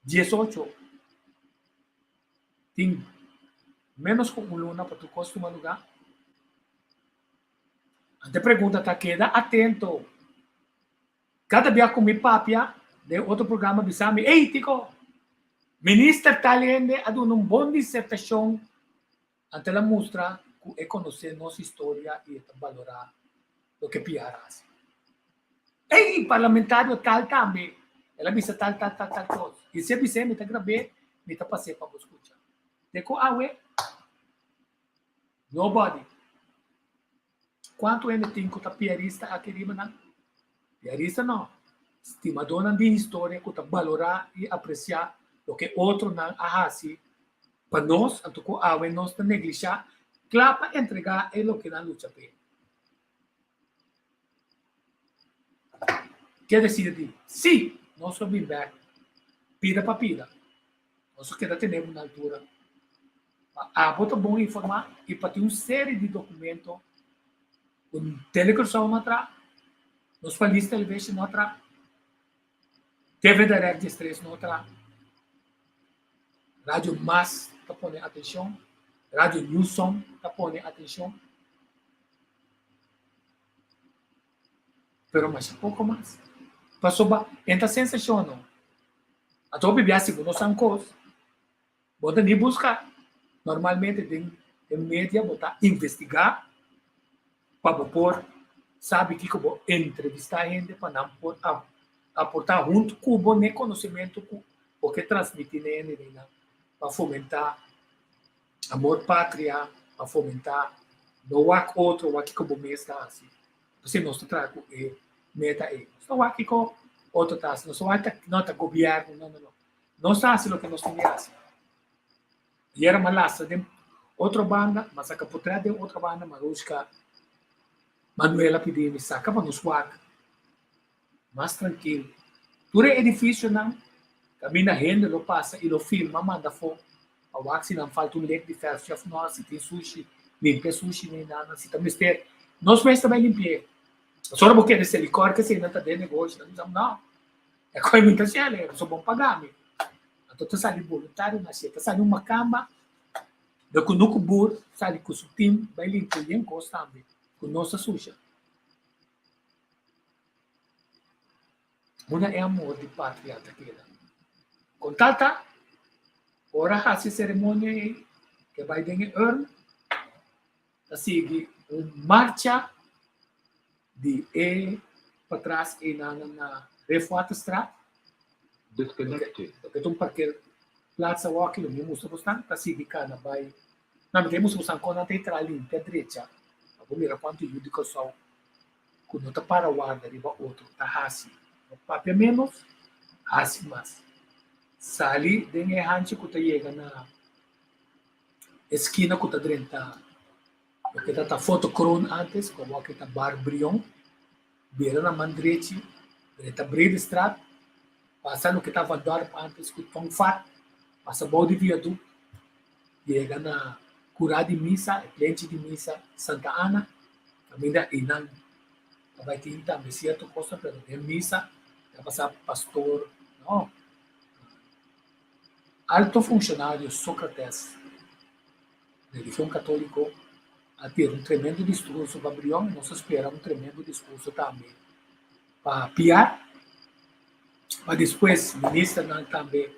[SPEAKER 2] 18. Tin ménos ku un luna pa tur kos tuma lugá. Ante pregunta ta keda atento. Kada bia ku mi papia den otro programa bisa mi, Ey Tico, minister tal hende a duna un bon disertashon ante el a mustra ku e konosé nos historia i e ta balorá loke Piar a hasi. Ey, parlamentario tal tambe, el a bisa tal tal tal tal kos. I si e bis'é mi ta grab'é, mi ta pas'é pa bo skucha. Te ku awe, nobody. Kuantu hende tin ku ta piarista aki riba nan? Piarista no, stimadónan di historia ku ta balorá i apresiá loke otronan a hasi pa nos, anto ku awe nos ta neglishá, kla pa entregá e loke nan lucha p'e. Ke desir di, sí, nos lo bin bek, pida pa pida. Nos lo keda tene bo na altura. Pa abo ta bon informá i pa tin un seri di dokumento ku Tele Kòrsou no a traha, nos Palis Television no a traha, TV Direct 13 no a traha, Radio Mas ta pone atenshon, Radio Newsome ta pone atenshon. Pero masha poko mas. Pasobra e ta sensashon no. Anto hopi bia si bo no sa un kos, bo ta ni buska. Normalmente den e media bo ta investigá pa bo por sabi kiko bo entrevistá hende pa nan por aportá huntu ku bo n'e konosementu ku bo ke transmití n'e hendenan pa fomentá amor patria, pa fomentá no wak otro, wak kiko bo mes ta hasi. P'esei nos ta traha ku e meta ei. Nos ta wak kiko otro ta hasi, nos ta wak no ta gobièrnu, no, no, no. Nos ta hasi loke nos tin di hasi. Ayera mi a lastra den otro banda, mi a saka potrèt den otro banda, Marushka Manuel a pidi mi saka pa nos wak mas trankil. Tur e edifisionan kaminda hende lo pasa i lo filma manda afó pa wak si nan falta un lek di fèrf òf nò, si tin sushi, limpia sushi nei nan, si ta mester. Nos mes ta bai limpi'é. Pasobra bo kere selikòr kesei nan ta den negoshi, nan bisa nò, e koi mi ta shele, pasobra bo paga mi. Anto ta sali boluntario na hasié, ta sali un makamba de kunuku bur sali ku su tim bai limpia yen kos tambe ku nos ta susha. Una e amor di patria ta keda. Con tal ta, ora haci e ceremonia ei, ke bai den e urn. Ta sigui un marcha di e patras einan na Refuaterstraat.
[SPEAKER 3] Disconnected.
[SPEAKER 2] Loke ta un parkeerplaats awor aki, lo mi mustra bosnan, ta sigui kana bai. Na mi ta mustra bosnan kon nan ta entra limpia drecha pa bo mira kuantu yu di Kòrsou ku no ta para warda riba otro ta hasi. No papia ménos, hasi mas. Sali den e hanchi ku ta yega na e skina ku ta drenta loke ta ta Foto Kroon antes, ku awor ta Bar Brion, bira na man drechi, drenta Bredestraat, pasa loke ta Van Dorp antes ku Tong Fat, pasa bou di viaduct, yega na Kurá di Misa, e plenchi di misa Santa Ana, kaminda einan ta bai tin tambe sierto kosnan, pero den misa ta pasa pastor, no, alto funshonario Socrates, religion katóliko, a tira un tremendo diskurso pa Brion i nos a spera un tremendo diskurso tambe pa Piar, pa despues ministernan tambe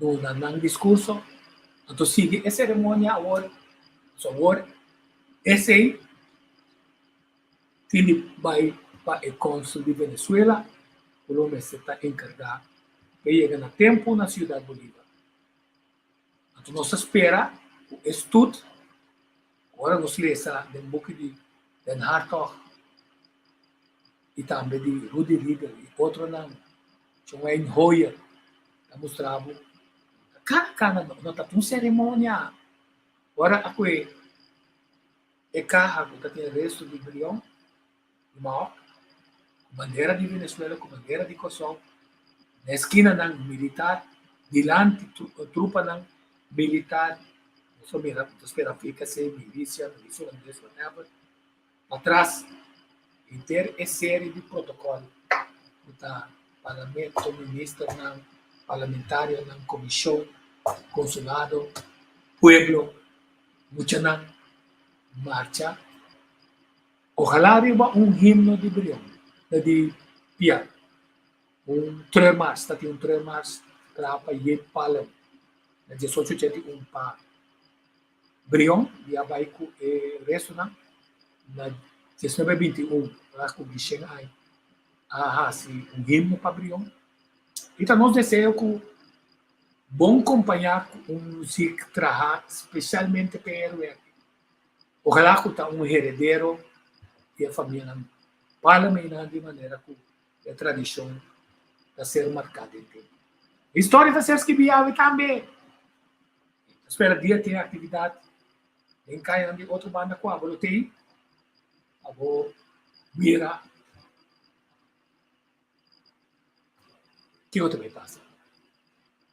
[SPEAKER 2] duna nan diskurso. Anto sigui e seremonia awor, so awor esei tin di bai pa e kònsul di Venezuela ku lo mester ta enkargá pa e yega na tempu na Siudat Bolívar. Anto nos ta spera ku e stut, ora nos lesa den buki di Den Hartog i tambe di Rudi Riegel i otronan, John Wayne Hoyer, ta mustra bo kada kana no ta un seremonia. Ora a kue e kaha ku ta tin resto di Brion di Maok, ku bandera di Venezuela, ku bandera di Kòrsou, na e skinanan militar, dilanti trupanan militar, nos a mira, ta spera FKC, milisia, milisia holandes, whatever, patras henter e serie di protokòl ku ta parlamento, ministernan, parlamentarionan, komishon, konsulado, pueblo, muchanan marcha. Ojalá riba un himno di Brion, di Piar, un treurmars, ta tin un treurmars traha pa Jaap Palm na diesocho ochenta i un pa Brion di a bai ku e restonan na diesnuebe 21 ora ku Guishen Ay a hasi un himno pa Brion. I ta nos deseo ku bon kompañá ku un muzik traha spesialmente pa e héroe aki. Ojalá ku ta un heredero di e famianan Palm einan di manera ku e tradishon ta ser marká den tempu. Historia ta ser skibí awe tambe. Ta spera dia tin aktividat den kayanan di otro banda ku abo lo tei pa bo mira kiko ta bai pasa.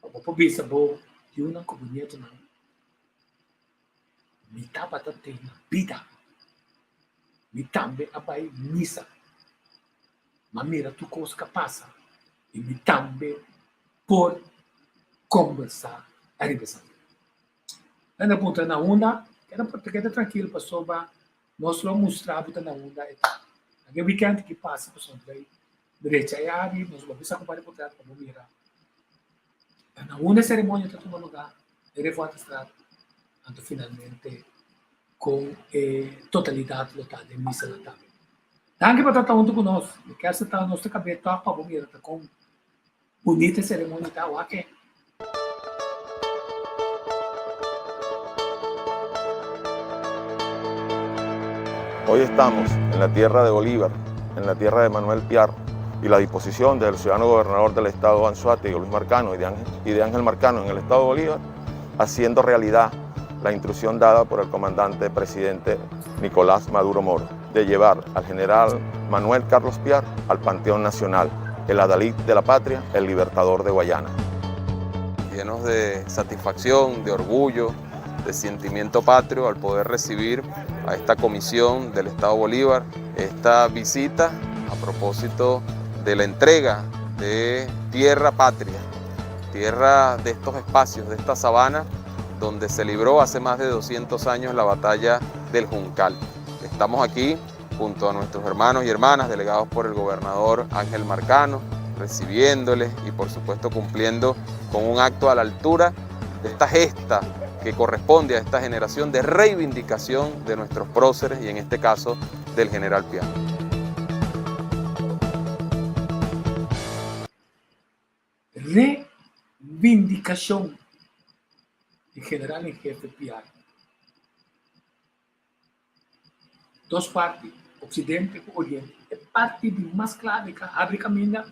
[SPEAKER 2] Pa bo por bisa bo yunan ku bo nietonan. Mi tabata den na bida. Mi tambe a bai misa. M'a mira tur kos k'a pasa i mi tambe por kombersá ariba esaki. Nan a puntra na unda, keda keda trankil pasobra nos lo mustra bo ta na unda e ta. Agen wikènt ki pasa pasobra nos bai drecha e área, nos lo bisa ku bai potret pa bo mira ta na unda e seremonia ta tuma lugá. E Revueltastraat, anto finalmente con e totalidad lo ta den misa nan tambe. Danki pa ta hunto cu nos. Mi kier sa ta nos ta cabe toch pa bo mira ta con bunita e ceremonia ta. Wak e.
[SPEAKER 4] Hoy estamos en la tierra de Bolívar, en la tierra de Manuel Piar y la disposición del ciudadano gobernador del estado Anzoátegui, Luis Marcano, y de Ángel, y de Ángel Marcano en el estado de Bolívar, haciendo realidad la instrucción dada por el comandante presidente Nicolás Maduro Moro de llevar al general Manuel Carlos Piar al Panteón Nacional, el adalid de la patria, el libertador de Guayana.
[SPEAKER 5] Llenos de satisfacción, de orgullo, de sentimiento patrio al poder recibir a esta comisión del Estado Bolívar, esta visita a propósito de la entrega de tierra patria, tierra de estos espacios, de esta sabana, donde se libró hace más de 200 años la batalla del Juncal. Estamos aquí junto a nuestros hermanos y hermanas delegados por el gobernador Ángel Marcano, recibiéndoles y por supuesto cumpliendo con un acto a la altura de esta gesta que corresponde a esta generación de reivindicación de nuestros próceres y en este caso del general Piar.
[SPEAKER 2] Reivindikashon di General en Hefe Piar. Dos parti, Oksidente ku Oriente. E parti di mas klave ku a habri kaminda.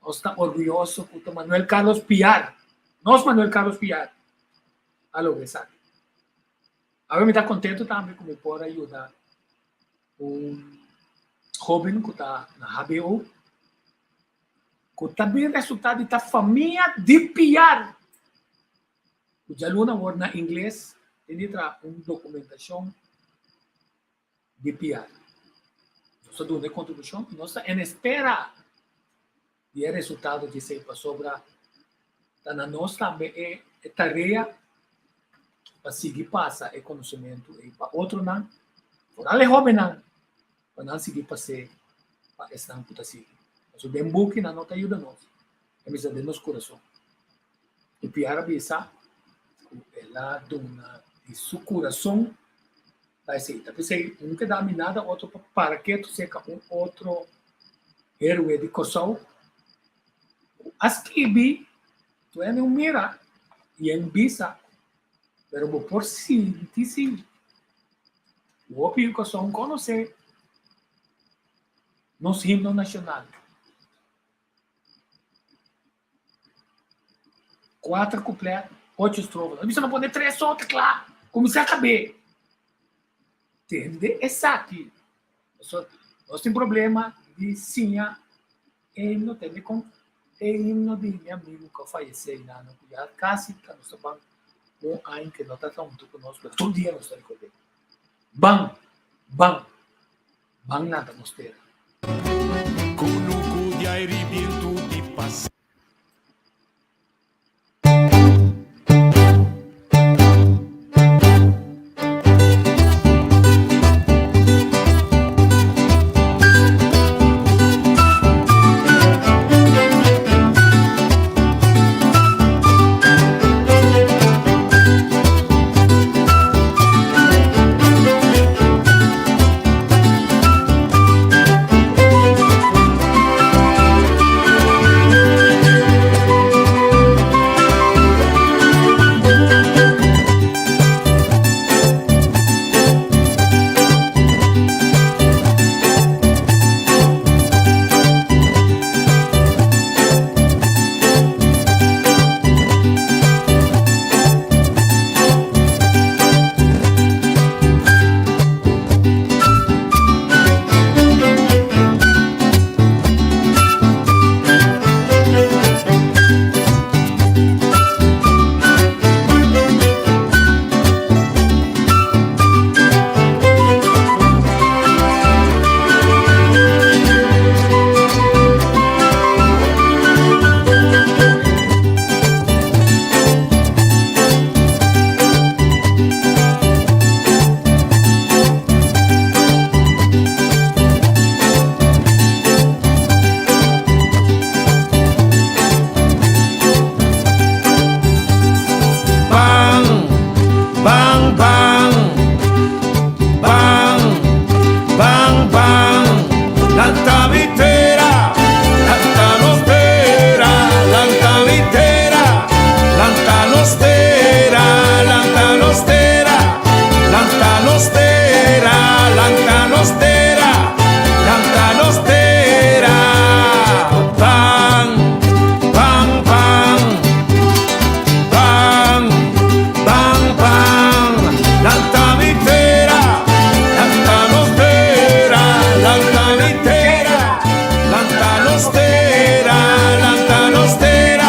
[SPEAKER 2] Nos ta orguyoso ku ta Manuel Carlos Piar, nos Manuel Carlos Piar, a logra esaki. Awe mi ta kontentu tambe ku mi por a yuda un hóben ku ta na hbo ku ta bin resultá di ta famia di Piar. Ku djaluna awor na ingles tin di traha un dokumentashon di Piar. Nos a duna e kontribushon i nos ta en espera di e resultado di esei pasobra ta na nos tambe e tarea pa sigui pasa e konosementu ei pa otronan, foral e hóbennan, pa nan sigui pas'é pa esnan ku ta sigui. Pasobra den buki nan no ta yuda nos, e mester den nos kurason. I Piar a bisa ku el a duna di su kurason pa esei. Ta p'esei no keda mi nada otro pa para ketu serka un otro héroe di Kòrsou ku a skibi tu hende un mira i en bisa, pero bo por sinti si hopi di Kòrsou konosé nos himno nashonal. Kuater kuplet, ocho strofa. Bisa no pone tres so ta kla. Kuminsá kab'é. Tende esaki. Nos tin problema di siña e himno, tende kon e himno di mi amigu ku a fayesé einan ku ya kasi ta nos ta ban un aña ku e no ta huntu ku nos, pero tur dia nos ta rekord'é. Ban, ban. Ban lanta nos tera.
[SPEAKER 6] Kunuku di aire bientu di pas. Ban, ban, ban, ban, ban, ban, lanta mi tera, lanta nos tera, lanta mi tera, lanta nos tera, lanta nos tera, lanta nos tera, lanta nos tera, lanta nos tera, ban, ban, ban. Ban, ban, ban, lanta mi tera, lanta nos tera, lanta mi tera, lanta nos tera, lanta nos tera,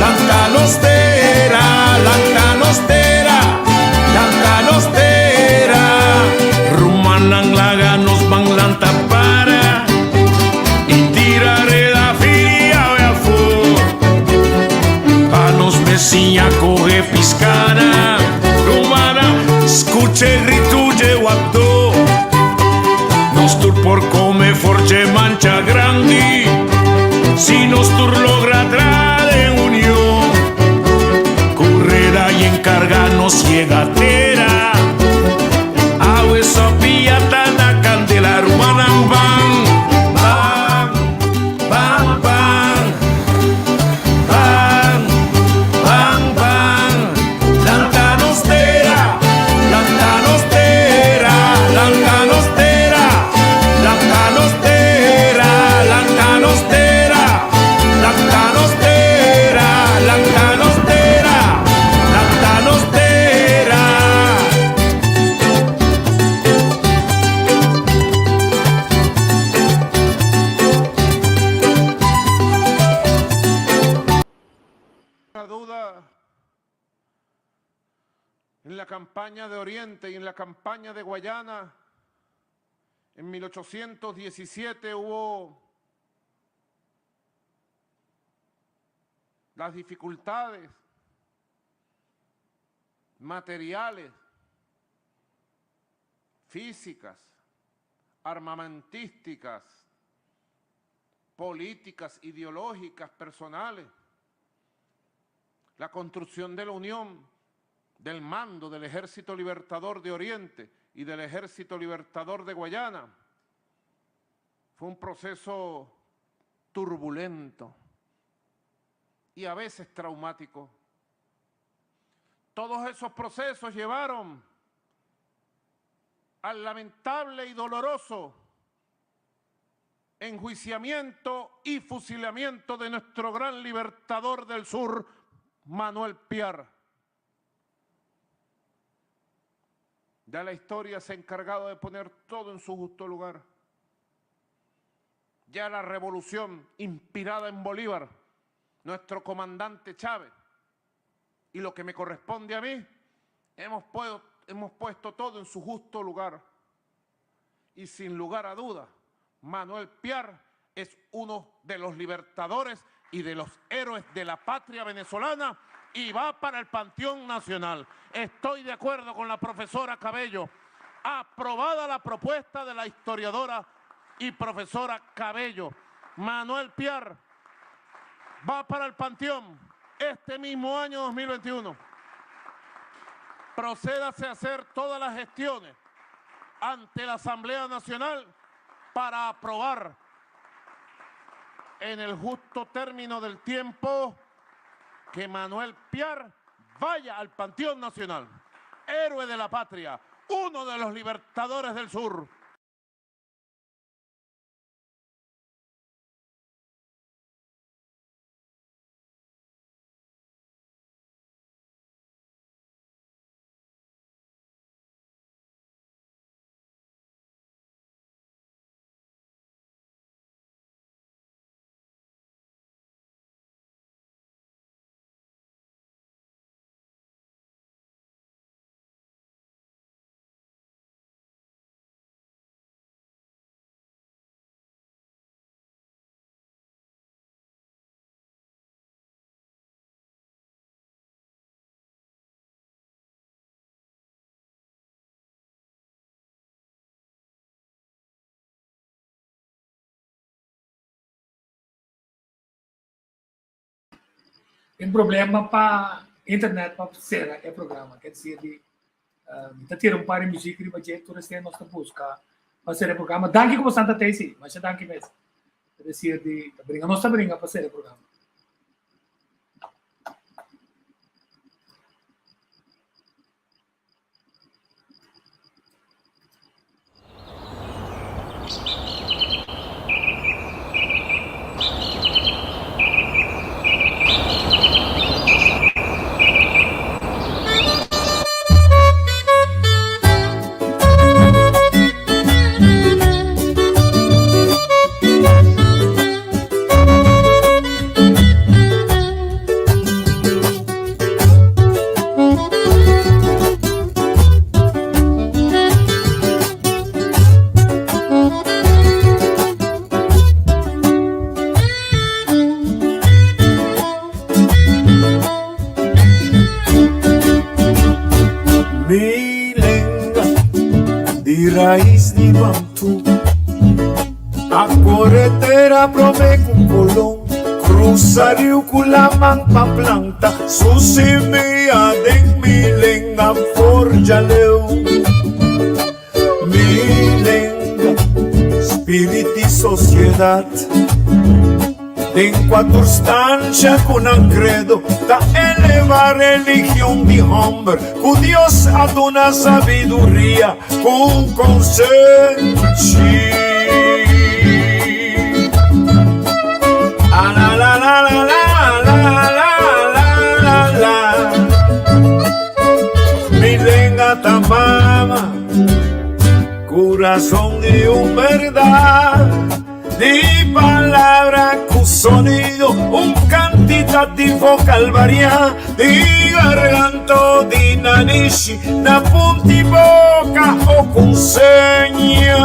[SPEAKER 6] lanta nos tera, lanta nos tera, lanta nos tera. Rumannan laga nos ban lanta para i tira reda firi awe afó. Pa nos mesiña kohe piskana. Rumana, skucha e gritu dje wapdó. Nos tur por kome for dje mancha grandi si nos tur logra tra den union. Ku reda i enkargá. nos yega tera. Awe Sofia ta na kandela rumannan ban, ban, ban, ban, ban, ban, ban. Lanta nos tera, lanta nos tera, lanta nos tera, lanta nos tera, lanta nos tera, lanta nos tera, lanta nos tera, lanta nos tera.
[SPEAKER 1] Duda en la campaña de Oriente y en la campaña de Guayana, en 1817 hubo las dificultades materiales, físicas, armamentísticas, políticas, ideológicas, personales. La construcción de la unión del mando del Ejército Libertador de Oriente y del Ejército Libertador de Guayana fue un proceso turbulento y a veces traumático. Todos esos procesos llevaron al lamentable y doloroso enjuiciamiento y fusilamiento de nuestro gran libertador del sur, Manuel Piar. Ya la historia se ha encargado de poner todo en su justo lugar. Ya la revolución inspirada en Bolívar, nuestro comandante Chávez, y lo que me corresponde a mí, hemos, hemos puesto todo en su justo lugar. Y sin lugar a dudas, Manuel Piar es uno de los libertadores y de los héroes de la patria venezolana y va para el Panteón Nacional. Estoy de acuerdo con la profesora Cabello. Aprobada la propuesta de la historiadora y profesora Cabello. Manuel Piar va para el Panteón este mismo año 2021. Procédase a hacer todas las gestiones ante la Asamblea Nacional para aprobar en el justo término del tiempo que Manuel Piar vaya al Panteón Nacional, héroe de la patria, uno de los libertadores del sur.
[SPEAKER 2] Tin problema pa internet pa sera e programa. Ker desir di mi ta tira un par di muziek riba dje tur esei nos ta buska pa sera e programa. Danki ku bo santa tei si, masha danki mes. Ta desir di ta bringa nos ta bringa pa sera e programa.
[SPEAKER 6] Mi lenga di rais di Bantú A kore tera promé ku Colón. Krusa riu ku laman pa planta su simia den mi lenga for djaleu. Mi lenga, spirit i sosiedat. Den kua tur stansha ku nan kredo ta eleva religion di hòmber ku Dios a duna sabiduria ku konsenshi. Mi lenga ta mama, kurason di un bèrdat. Di palabra ku sonido, un kantitativo kalvariá di garganto di nanishi na punti boka o ku seña.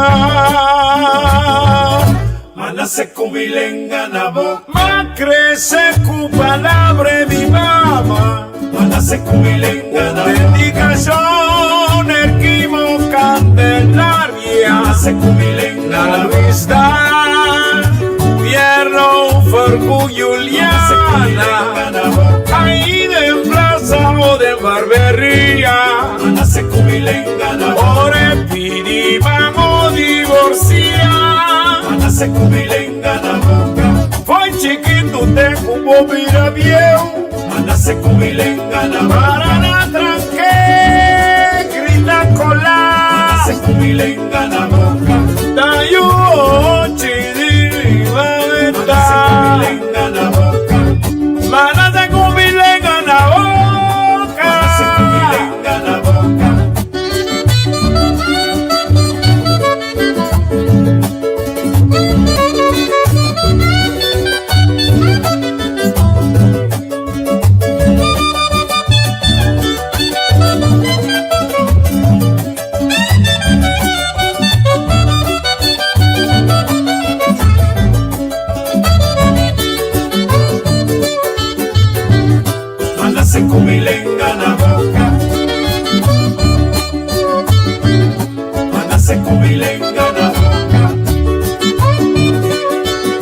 [SPEAKER 6] Ma nase ku mi lenga na boka. Ma krese ku palabra di mama. Ma nase ku mi lenga na boka. Dedikashon Erquimo Candelaria. Na Luis Dan, Pierno Fercu Juliana, Ahí den plaza o den barberia, Ore pidi vamos divorcia. Foi chiquito te cubo mira viejo, Para na tranque, grita cola. Tayu chidi mameta. Manase ku mi lenga na boka. Manase ku mi lenga na boka. Manase ku mi lenga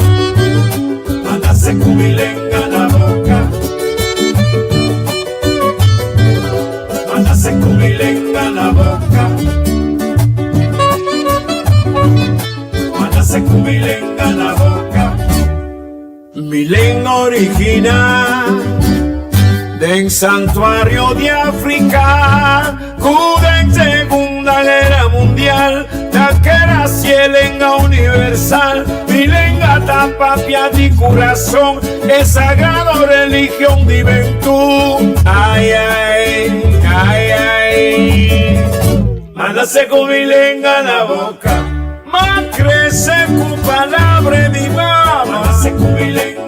[SPEAKER 6] na boka. Manase ku mi lenga na boka. Manase ku mi lenga na boka. Manase ku mi lenga na boka. Mi lenga original den santuario di Afrika ku den Segunda Guera Mundial ta kera si e lenga universal. Mi lenga ta papia di kurason e sagrado religion di bentu. Ai ai, ai ai. Manase ku mi lenga na boka. Ma krese ku palabra di mama. Manase ku mi lenga.